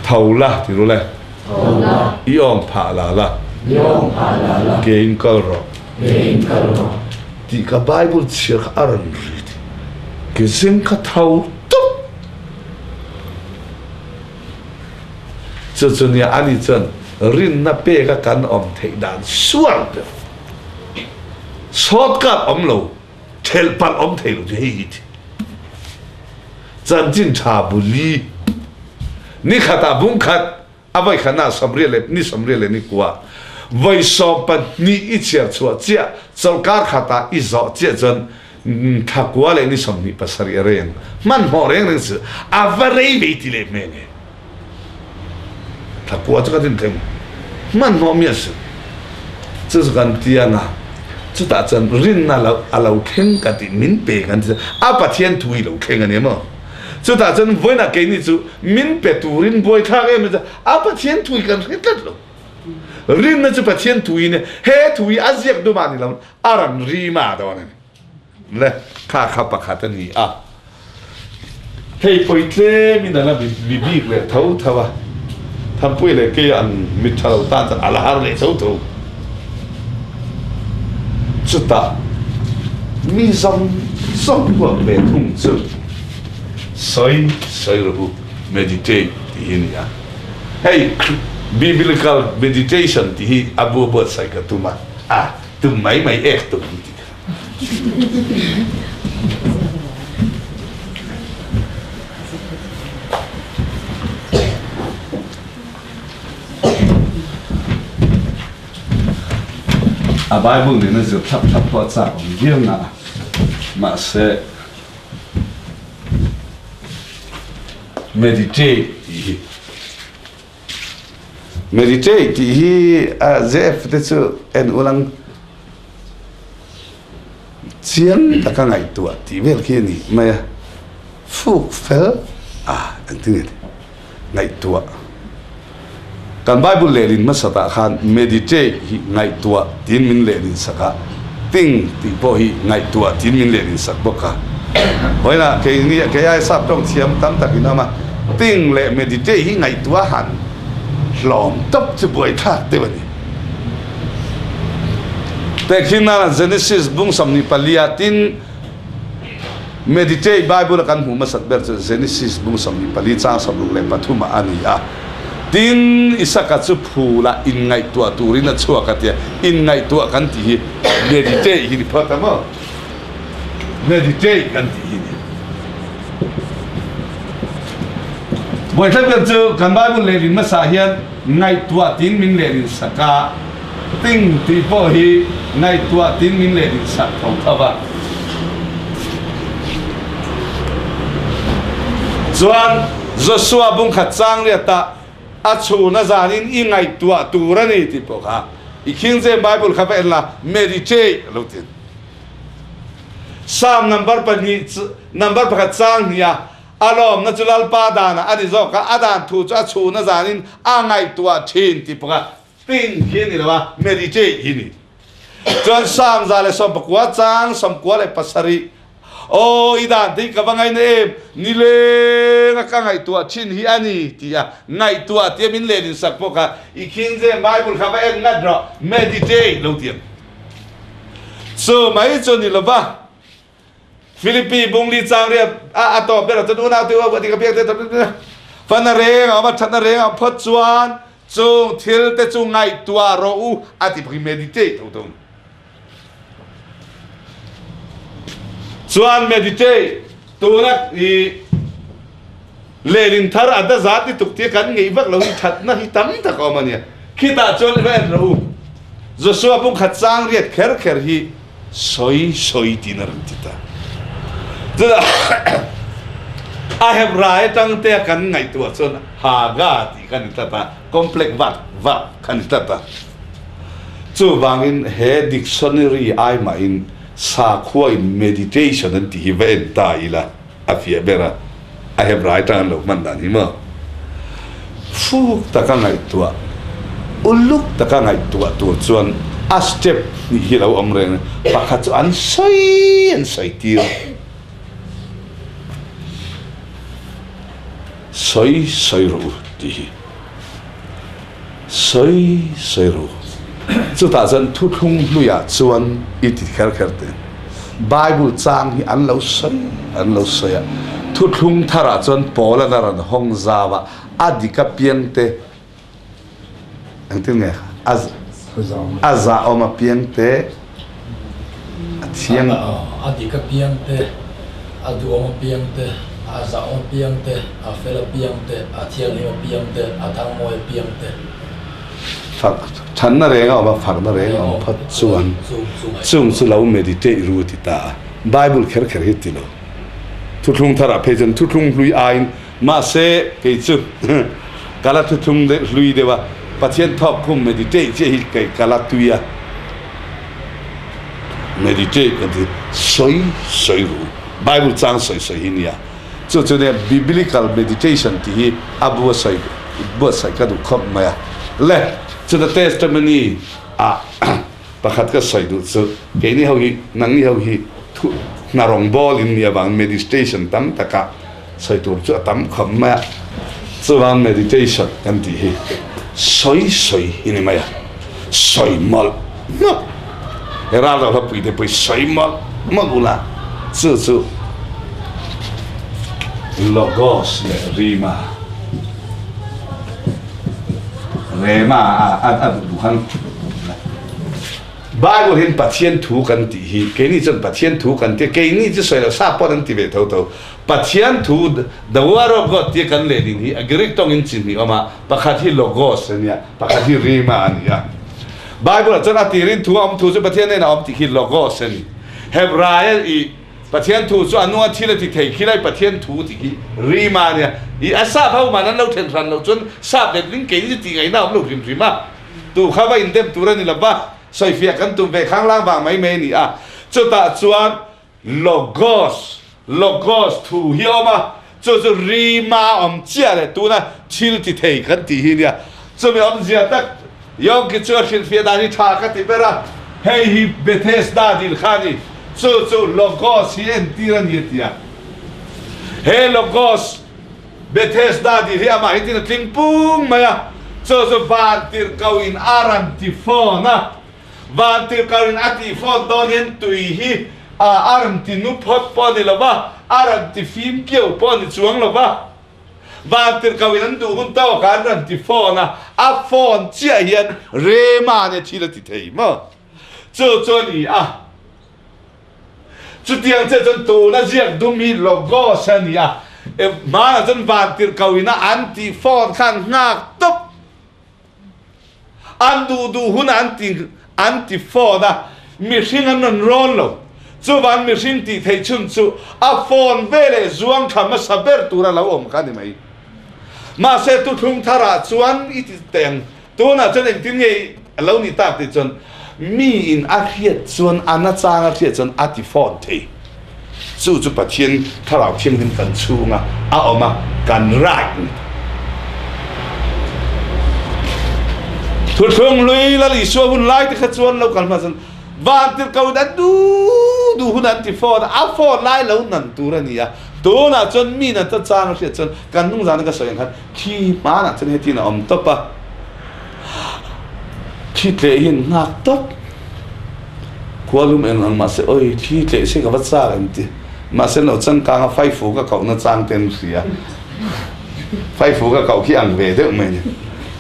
tho la ti ru le. Tho la. I ong phah la la. I ong phah la la. Ke in kal rawh. Ke in kal rawh. Ti ka Bible chhiar kha a ran ri ti. Ke zing kha tho tuk. Cu cu nia ani cun rinna pek a kan om theih dan sual ber. Shortcut awm lo, ṭhelh palh awm thei lo chu hei hi thi. Chanchin ṭha bu li. Nikhat ah bung khat, a voi khat ah 80 le ni 80 le ni kua. Voi 12 i chiar chuah ciah, chawlkar khat ah i zawh ciah cun thla kua le ni 27 a reng. Hmanhmawh reng reng si a va rei ve ti le hme nge. Thla kua cu ka din theng. Hmanhmawh miah suh. Chu chu kan ti anga, chutah chuan rinna lo a lo thleng ka tih min pe kan ti a, Pathian thu hi lo thleng a ni maw? Chutah chuan vawiinah keini chu min pe turin buaithlak em em a, Pathian thu hi kan hre tlat lo. Rinna chu Pathian thu hi he thu hi a ziak dum ah ni lo a rawn ri ma dawn a ni. Le kha kha pakhat a ni a, hei pawi tlemin a la mi bik leh tho tho a, Thanpuia leh keia ang mit tha lo tan chuan a la har leh tho tho. Chutah mi zawng zawng huak ve thung chu sawi sawi rawh u, meditate tih hi a ni a, hei Biblical meditation tih hi a bu a buatsaih ka tum a, a tum mai mai ek tum tih kha. A Bible nena zir thlap thlap pawh a chak awm viau na a, mahse meditate tih hi Meditate tih hi JF te chu en ulang chiang taka ngaihtuah tih vel khi a ni mai a, fuk fel a engtin nge ngaihtuah. Kan Bible lehlin hmasatah khan meditate hi ngaihtuah tiin min lehlin sak a, think tih pawh hi ngaihtuah tiin min lehlin sak bawk a. Vawiinah keini kei ai sap tawng thiam tam takin awm a, think leh meditate hi ngaihtuah han hlawm tawp chu buaithlak deuh a ni. Tehkhin nana Genesis bung 24 ah tin meditate Bible a kan hmuh hmasat ber chu Genesis bung 24 chang 63 ah a ni a. Tin, Isaka chu phul ah inngaihtuah turin a chhuak a tia, inngaihtuah kan tih hi meditate hi ni phawt a maw? Meditate kan tih hi ni. Buaithlak ber chu kan Bible lehlin hmasa hian Ngaihtuah tin min lehlin sak a, ting tih pawh hi ngaihtuah tin min lehlin sak tho tho a. Chuan Joshua bungkhat chang riatah a chhun a zanin i ngaihtuah tur a ni tih pawh kha i King James Bible kha va en la, meditate a lo ti. Psalm number pahnih number pakhat chang hnih a A lawmna chu Lalpa danah a ni zawk a, a dan thu chu a chhun a zanin a ngaihtuah thin tih pakhat think hi a ni lo a, meditate hi a ni. Chuan Psalm 119 chang 97, Aw, i dan te hi ka va ngaina em, nileng a ka ngaihtuah thin hi a ni tih a ngaihtuah tia min len insak pawh kha i King James Bible kha va en ngat rawh, meditate lo ti ang. Chu mai chu a ni lo va. Philippi bungli chang riat a a tawp ber ah cun unau te u ti ka piak te fan a reng a awm a that na reng a awm phawt chuan chung thil te chu ngaihtuah rawh u a ti bak meditate tho thung chuan meditate tuna i lehlin thar a da zat ni tuk tia kan ngeih vak lo hi thatna hi tam tak a awm a nia khitah chuan va en rawh u Joshua bungkhat chang riat kher kher hi Sawi sawi tiin a rawn ti ta. Chutah a Hebrai atang te a kan ngaihtuah chuan Haga tih kha ni tlat a, complex vak vak kha ni tlat a. Chuvangin he dictionary ai mahin sakhua in meditation an tih hi va en ta ila a fiah ber a, a Hebrai atang an lo hman dan hi maw? Fuk taka ngaihtuah, uluk taka ngaihtuah tur chuan a step hnih hi lo awm reng a, pakhat chu an sawi an sawi tir a, sawi sawi rawh u tih hi, sawi sawi rawh u. Chutah chuan thuthlung hluiah chuan i ti kher kher teh. Bible chang hi an lo sawi an lo sawi a, thuthlung tharah chuan Paula'n a rawn hawng zau a, a dik apiang te engtin nge a a zahawm apiang te a thiang A dik apiang te, a duhawm apiang te, a zahawm apiang te, a fel apiang te, a thianghlim apiang te, a thangmawi apiang te. Fak thanna reng a awm a, fakna reng a awm phawt chuan chung chu lo meditate ru ti ta a, Bible kher kher hi ti lo. Thuthlung tharah phei chuan thuthlung hlui aiin mahse kei chu ka la thuthlung hlui deuh a, Pathian thawk khum meditate chiah hi kei ka la tui a, meditate kan ti sawi sawi ru, Bible chang sawi sawi hi nia. Chu chu nia Biblical meditation tih hi a bu a sawi buatsaih ka duh khawp mai a. Le, chuta testimony ah pakhat ka sawi duh chu keini ho hi nangni ho hi thu hna rawngbâwl in nih avangin meditation tam taka sawi tur chu a tam khawp mai a. Chuvang meditation kan tih hi sawi sawi hi ni mai a, sawi mawlh mawlh. He ral lo hlapui te pawh hi sawi mawlh mawlh ula, chu chu Logos leh Rima, Rema a a duh duh khan Bible hian Pathian thu kan tih hi keini chuan Pathian thu kan tia, keini chu sawi loh sa pawh an ti ve tho tho. Pathian thu The Word of God tia kan lehling hi a Greek tawngin chi hnih awm a, pakhat hi Logos a nia, pakhat hi Rhema a ni a. Bible ah chuan a tirin thu a awm thu chu Pathian hnenah a awm tih khi Logos a ni. Hebraia i Pathian thu chu a nunga thil a ti thei khi lai Pathian thu tih khi Rhema a nia. I a sap ho man an lo then hran loh chuan sap letling keini chu tih ngaihna a awm lo hrim hrim a. Tu kha va indem tur a ni lo va, sawifiah kan tum ve khanglang vang mai mai a ni a. Chutah chuan Logos, Logos thu hi a awm a, chu chu rima awm chiah leh tuna thil ti thei kan tih hi nia. Chumi awmzia tak Yongki chu a hrilhfiah dan hi tha ka ti ber a, hei hi Bethesda dil kha a ni, chu chu Logos hi entir a ni a ti a. He Logos, Bethesda dil hi amah hi tin a tling pung mai a, chu chu vantirhkoh in a rawn ti fawn a. Vantirhkohin a tih fawn dawn hian tui hi a rawn ti nu phawt pawh a ni lo va, a rawn ti fim kiau pawh a ni chuang lo va. Vantirhkohin an duh hun tawkah an rawn ti fawn a, a fawn chiah hian Rema nia thil a ti thei maw? Chu chu a ni a. Chutiang chiah chuan tuna ziak dum hi Logos a ni a, hmanah chuan Vantirhkohin a an tih fawn khan nghak tawp. An duh duh hunah an ti an ti phone a, mihring an rawn rawn lo. Chuvang mihring tih theih chhun chu a phone veleh zuang tha hmasa ber tur a lo awm kha a ni mai. Mahse tuthlung tharah chuan i ti teh ang, tunah chuan engtin nge a lo nih tak tih chuan mi in a hriat chuan a nachang a hriat chuan a ti phone thei. Chu chu Pathian Thlarau Thianghlim kan chhunga a awm a, kan right ni. Thuthlung hlui Lal Isua hun lai te kha chuan lo kal hma chuan vantirhkoh in an duh duh hun an ti phone a, a phone lai lo nan tur a ni a. Tunah chuan mi nan ta chang a hriat chuan kan hnungzana ka sawi ang khan khi hmanah chuan hetiang a awm tawp a, khi tleh hi an nghak tawp. Khualum eng ang mahse awi thli tleh se ka va chak em ti. Mahse lo changkang a faifu ka koh na chang te an hria. Faifu ka koh khi ang ve deuh mai ni.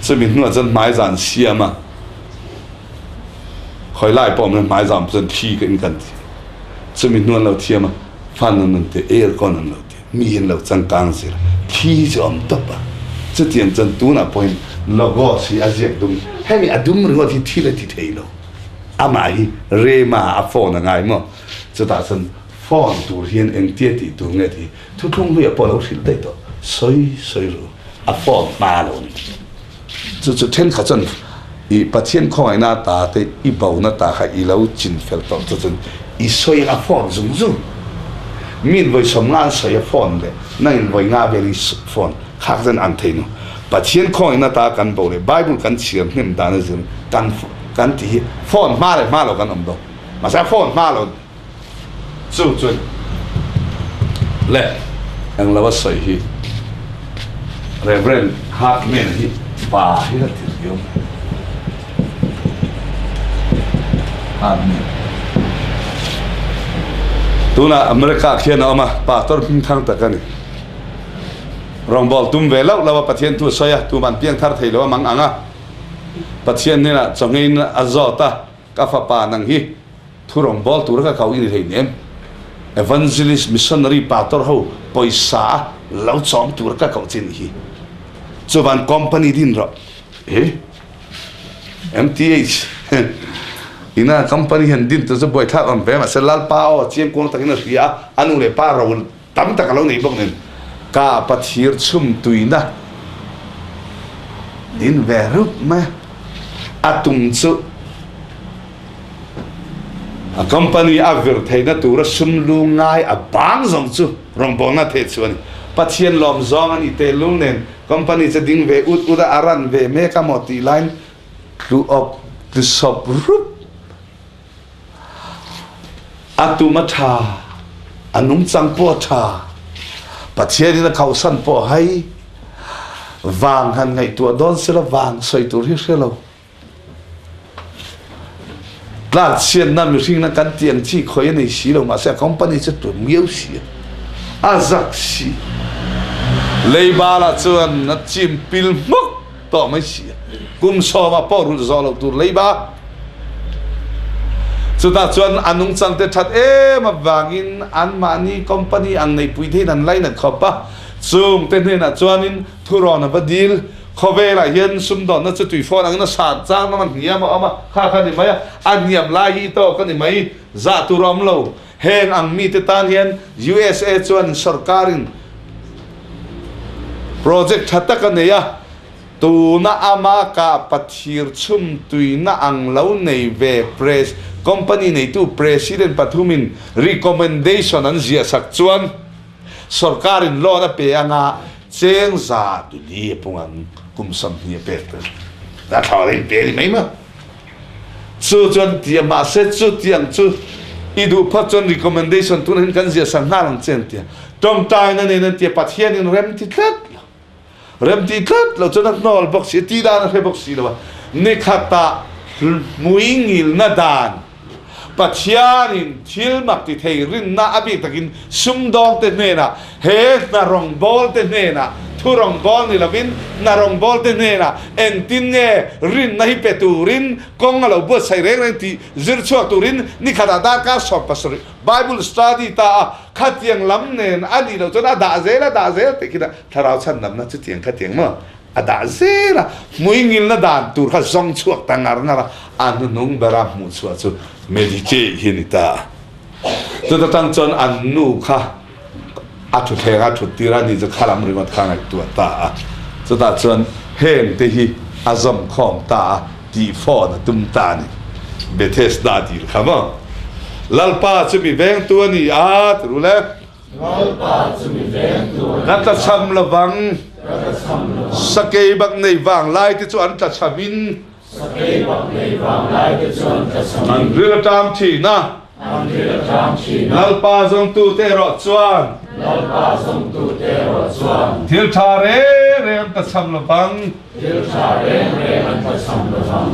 Chumi hnuah chuan hmaizan siam a, khawi lai pawh awm hmaizan pawh chuan thli ka in kan ti. Chumi hnu an lo thiam a, fan an rawn ti, aircon an lo ti, mi an lo changkang zir a, thli chu a awm tawp a. Chutiang chuan tunah pawhin logos hi a ziak dum, hemi a dum ringawt hi thil a ti thei lo. Amah hi Rema a phone a ngai maw? Chutah chuan phone tur hian engtia tih tur nge tih thuthlung hluiah pawh a lo hrilh daih tawh. Sawi sawi ru, a phone hma lo ni. Chu chu thenkhat chuan i Pathian khawngaihna ta te i bona ta kha i lo chin fel tawh chu chuan i sawi a phone zung zung. Min vawi sawm nga an sawi a phone leh nangin vawi nga vel i phone khak chuan an thei nu. Pathian khawngaihna ta kan bo leh Bible kan chhiar hnem dan a zir kan kan tih hi phone hma leh hma lo kan awm dawn mahse a phone hma lo chu chuan le eng lo a sawi hi Reverend Hartman hi pa hi la ti riau mai Hartman tunah America khian a awm a pastor hming thang tak a ni rawngbawl tum ve loh lo a Pathian thu a sawi a tuman piang thar thei lo a mang ang a. Pathian hnenah chawngeiin a zawt a, Ka fapa nang hi thu rawngbâwl tura ka kau i ni hleinem. Evangelist, missionary, pastor ho pawisa lo chawm tura ka koh che nih hi. Chuvan company din rawh. He? MTH ina company hian din tur chu buaithlak awm ve mahse Lalpa aw chiangkuang takin a hria a, a nu leh pa ro Tam tak a lo nei bawk nen ka pathir chhum tuina Din ve rup mai a. A tum chu a company a vir theihna tura sum lu ngai a bang zawng chu rawngbawlna theh chu a ni. Pathian lawm zawng a ni tehlul nen company chu ding ve ut ut a, a ran ve mek a maw tih laiin tlu awp tlu sawp rup. A tum a ṭha, a nungchang pawh a ṭha, Pathianin a khauhsan pawh hai vang han ngaihtuah dawn sela vang sawi tur hi hre lo. Tlakchhiatna mihringna kan tih ang chi khawi a nei si lo, mahse a company chu tum miau si a, a zak si. Leiba lah chuan a chim pil hmawk tawh mai si a, kum sawmah pawh rulh zawh loh tur leiba. Chutah chuan a nungchang te that em avangin anmahni company ang neihpui theiin an lainat khawp a, chung te hnenah chuanin thurawn a va dil. Khawvelah hian sumdawnna chu tuifawn angin a san chang lam a hniam a awm a, kha kha a ni mai a, a hniam lai hi i tawk a ni mai, zah tur a awm lo. Heng ang mite tan hian USA chuan sorkarin project tha tak a nei a, tuna ama kah pathir chhum tuina ang lo nei ve pres company neitu president pathumin recommendation an ziahsak chuan sorkarin loan a pe anga cheng za tuli a pung ang kum 20 a pek tel. A thla reng pe a ni mai maw? Chu chuan tia mahse chutiang chu i duh phawt chuan recommendation tunah hian kan ziah sak nghal ang che an tia. Tawngtaina nen an tia Pathianin rem ti tlat lo. Rem ti tlat lo chuan a hnawl bawk si a, ti dan a hre bawk si lo a. Nikhatah hmui ngilna dan Pathianin thil mak ti thei rinna a bik takin sumdawngte hnenah, he hna rawngbawlte hnenah, thu rawngbâwl ni lovin hna rawngbâwlte hnenah engtin nge rinna hi pe turin kawng a lo buatsaih reng reng tih zir chhuak turin nikhatah darkar 17 Bible study ta a, khatiang lam nen a nih loh chuan a dah zel a dah zel tih khian thlarau chhandamna chutiang khatiang maw? A dah zel a, hmuingilna dan tur kha zawng chhuak ta ngar ngar a, a hnuhnung bera hmuh chhuah chu Medicaid hi a ni ta a. Chuta tang chuan an nu kha a thutthleng a thut tir a, ni chu kha lam ringawt kha a ngaihtuah ta a. Chutah chuan heng te hi a zawm khawm ta a, tih phone a tum ta a ni. Bethesda dil kha maw? Lalpa chu mi vengtu a ni a, ti ru le. Lalpa chu mi veng tu a ni. Ka tlachham lovang. Ka tlachham lovang. Sakei bak nei vang lai te chu an tlachham in. Sakei bak nei vang lai te chu an tlachham in. An ril a ṭam ṭhin a. An ril a ṭam ṭhin a. Lalpa zawngtu te erawh chuan. Lalpa zawngtu te erawh chuan. Thil ṭha reng reng an tlachham lovang. Thil ṭha reng reng an tlachham lovang.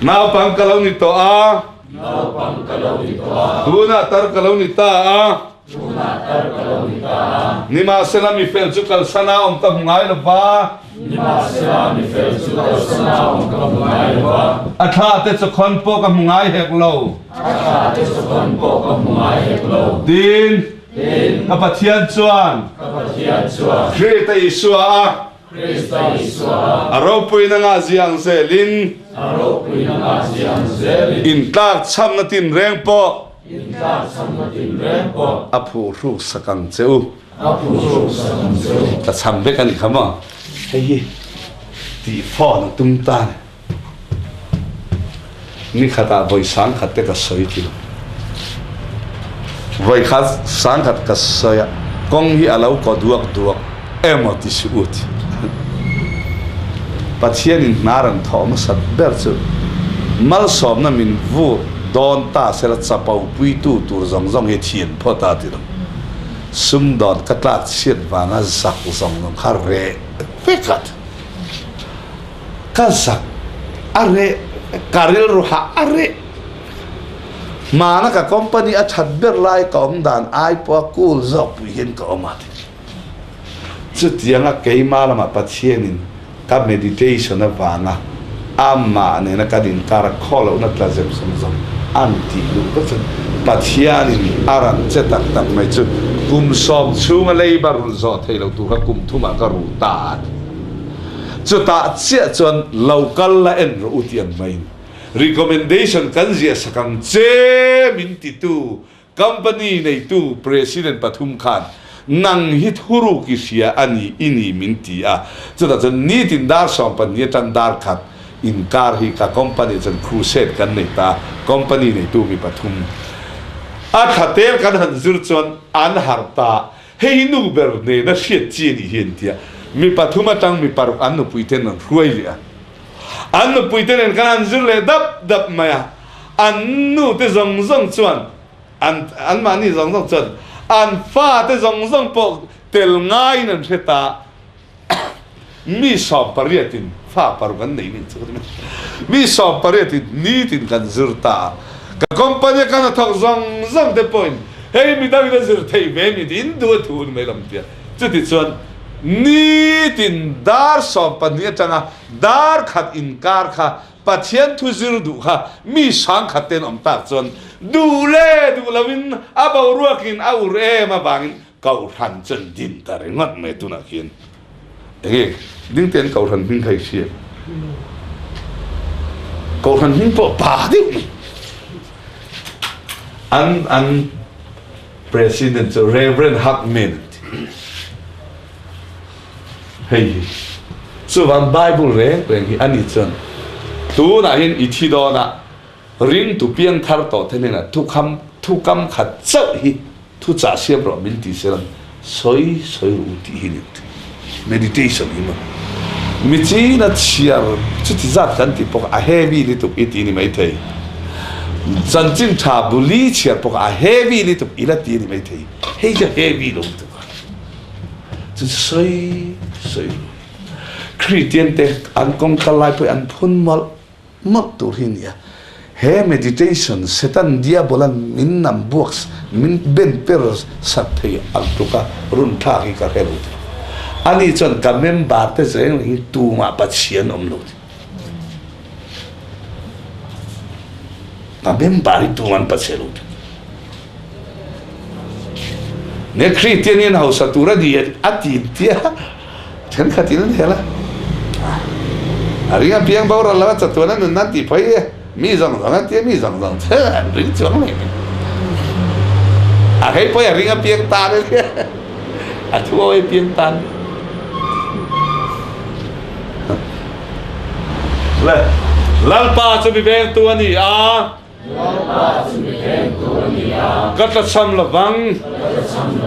Naupang ka lo ni tawh a. Naupang ka lo ni tawh a. Tunah tar ka lo ni ta a. Tunah tar ka lo ni ta a. Nimahsela mi fel chu kalsana awm ka hmu ngai lo va. Nimahsela mi fel chu kalsana awm ka hmu ngai lo va. A thla te chawkhawn pawh ka hmu ngai hek lo. A thla te chawkhawn pawh ka hmu ngai hek lo. Tin, Tin, ka Pathian chuan. Ka Pathian chuan. Krista Isua a. Krista Isua. A ropuina ngah ziang zelin. A ropuina ngah ziang zelin. Intlakchhamna tinreng pawh. Intlakchhamna tinreng pawh. A phuhruk sak ang che u. A phuhruk sak ang che u. Ka chham vek a ni kha maw? Hei hi tih phone a tum ta ni. Ni khatah vawi sangkhat te ka sawi thin. Vawi khat sangkhat ka sawi a, kawng hi a lo kaw duak duak emaw ti si u ti. Pathianin hna rawn thawh hmasat ber chu malsawmna min vur dawn ta sela chapo puitu tur zawng zawng hi thian phawt a ti lo. Sumdawn ka tlak chhiat vanga zak zawng zawng kha reh vek a ti. Ka zak a reh, ka rilru hah a reh. Hmana ka company a that ber lai ka awm dan ai pawha cool zawk pui hian ka awm a ti. Chutianga keimah lamah Pathianin ka meditation avanga amah nena kan inkar a khaw lohna tla zep zawng zawng an tih luh vek chuan Pathianin a ran che tak tak mai chu kum 10 chhunga leiba rulh zawh theih loh tur kha kum thumah ka ruh ta a ti. Chutah chiah chuan lo kal la en rawh u tih ang maiin recommendation kan ziah sak ang che min titu company neitu president pathum khan Nang hi thuruk i hria a ni, i ni min ti a. Chutah chuan nitin dar 12 atang dar khat inkar hi ka company chuan crusade kan nei ta, company neitu mi pathum a thla tel kan han zir chuan an harh ta, hei hi nu ber nena hriat chi a nih hi an ti a, mi pathum atang mi paruk an nupui ten an hruai leh a, an nupui te nen kan han zir leh dap dap mai a, an nu te zawng zawng chuan an anmahni zawng zawng chuan an fate zawng zawng pawh tel ngaiin an hre ta. Mi 18 in fa paruk an nei nih chu ka ti mai. Mi 18 in nitin kan zir ta a, ka company a kan a thawk zawng zawng te pawhin hei midang in a zir thei ve mi ti in duh a thu ni mai lam tia. Chuti chuan nitin dar 12 atanga dar khat inkar kha Pathian thu zir duh kha mi sangkhat ten awm tak chuan duh le duh loin a boruakin a ur em avangin Kohhran chuan din ta ringawt mai tunah khian enge ding ten Kohhran hming kha i hria Kohhran hming pawh pa deuh mai an an President chu Reverend Hackman an ti hei hi chuvang Bible reng reng hi ani chuan tunah hian i thi dawn a ringtu piangthar tawh te hnenah thukham thukam khat chauh hi Thuchah siam rawh min ti se lang sawi sawi ru tih hi ni meditation hi maw mi chin a chhiar chuti zat kan tih pawh a heavy lutuk i ti ni maithei chanchin tha buli chhiar pawh a heavy lutuk i la ti ni maithei hei chu heavy lo lutuk a chu sawi sawi ru Kristian te an kawng kal lai pawh an phun mawlh Mawlh tur hi a ni a. He meditation Satan Diabolan min nam buak min ben per sak thei ang tluka run thlak hi ka hre lo ti. Ani chuan ka member te zeng hi tumah Pathian awm lo ti. Ka member hi tumah an Pathian lo ti. Ne Kristian in hausa tur a ni a ti tia thenkhat in an hel a. A ring a piang boral lo a chatuan a nun nan tih phei e. Mi zawng zawng an tia mi zawng zawng che an ring chuang leh mai. A hei pawh a ring a piang tan a nia. A thu awi piang tan. Le Lalpa chu mi vengtu a ni a. Ka tlachham lovang.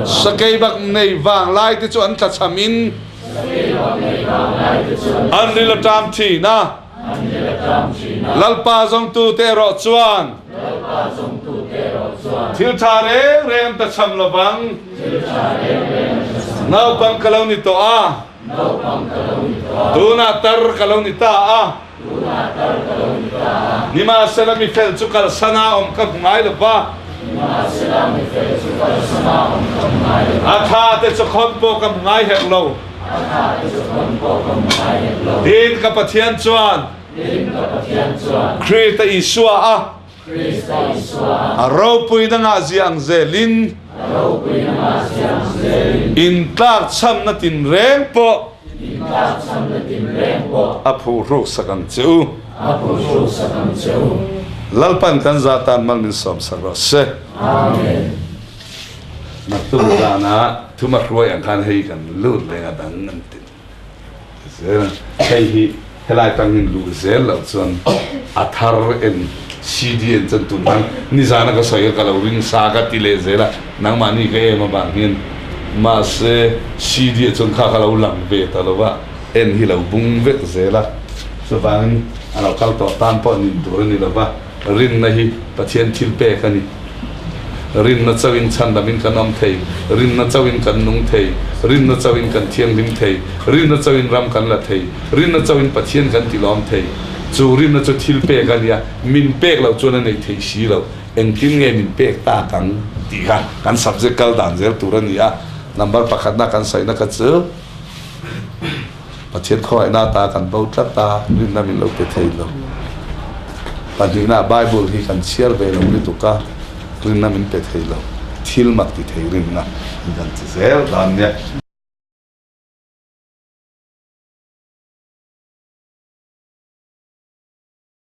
Sakei bak nei vang lai te chu an tlachham in an ril a ṭam ṭhin a. Lalpa zawngtu te erawh chuan thil ṭha reng reng an tlachham lovang. Naupang ka lo ni tawh a, tunah tar ka lo ni ta a. Nimahsela mi fel chu kalsan a awm ka hmu ngai lo va. A tha te chu khawn pawh ka hmu ngai hek lo. Tin, ka Pathian chuan Krista Isua a A ropuina ngahzia ang zelin intlakchhamna tinreng pawh a phuhruk sak ang che u. Lalpan kan za tan mal min sawm sak rawh se. Naktuk zanah thuma hruai ang khan hei kan lut leng a dang an ti. Zel hei hi helai tang hin luh zel loh chuan a thar en CD en chuan tun hang nizana ka sawi kha ka lo ring sa ka ti leh zel a nangmahni ka em avang hian mahse CD ah chuan kha ka lo lang ve ta lo va en hi lo bung vek zel a chuvangin a lo kal tawh tan pawh nin tur a ni lo va Rinna hi Pathian thil pek a ni. Rinna chauhin chhandamin kan awm thei, rinna chauhin kan nung thei, rinna chauhin kan thianghlim thei, rinna chauhin ram kan la thei, rinna chauhin Pathian kan tilawm thei. Chu rinna chu thil pek a nia, min pek loh chuan a nei thei si lo. Engtin nge min pek tak ang tih kha kan subject kal dan zel tur a ni a. Number pakhatna kan sawina kha chu Pathian khawngaihna ata kan bo tlat a, rinna min lo pe thei lo. Pahnihna, Bible hi kan chhiar ve lo lutuk a, rinna min pe thei lo. Thil mak ti thei rinna in kan ti zel dan nia.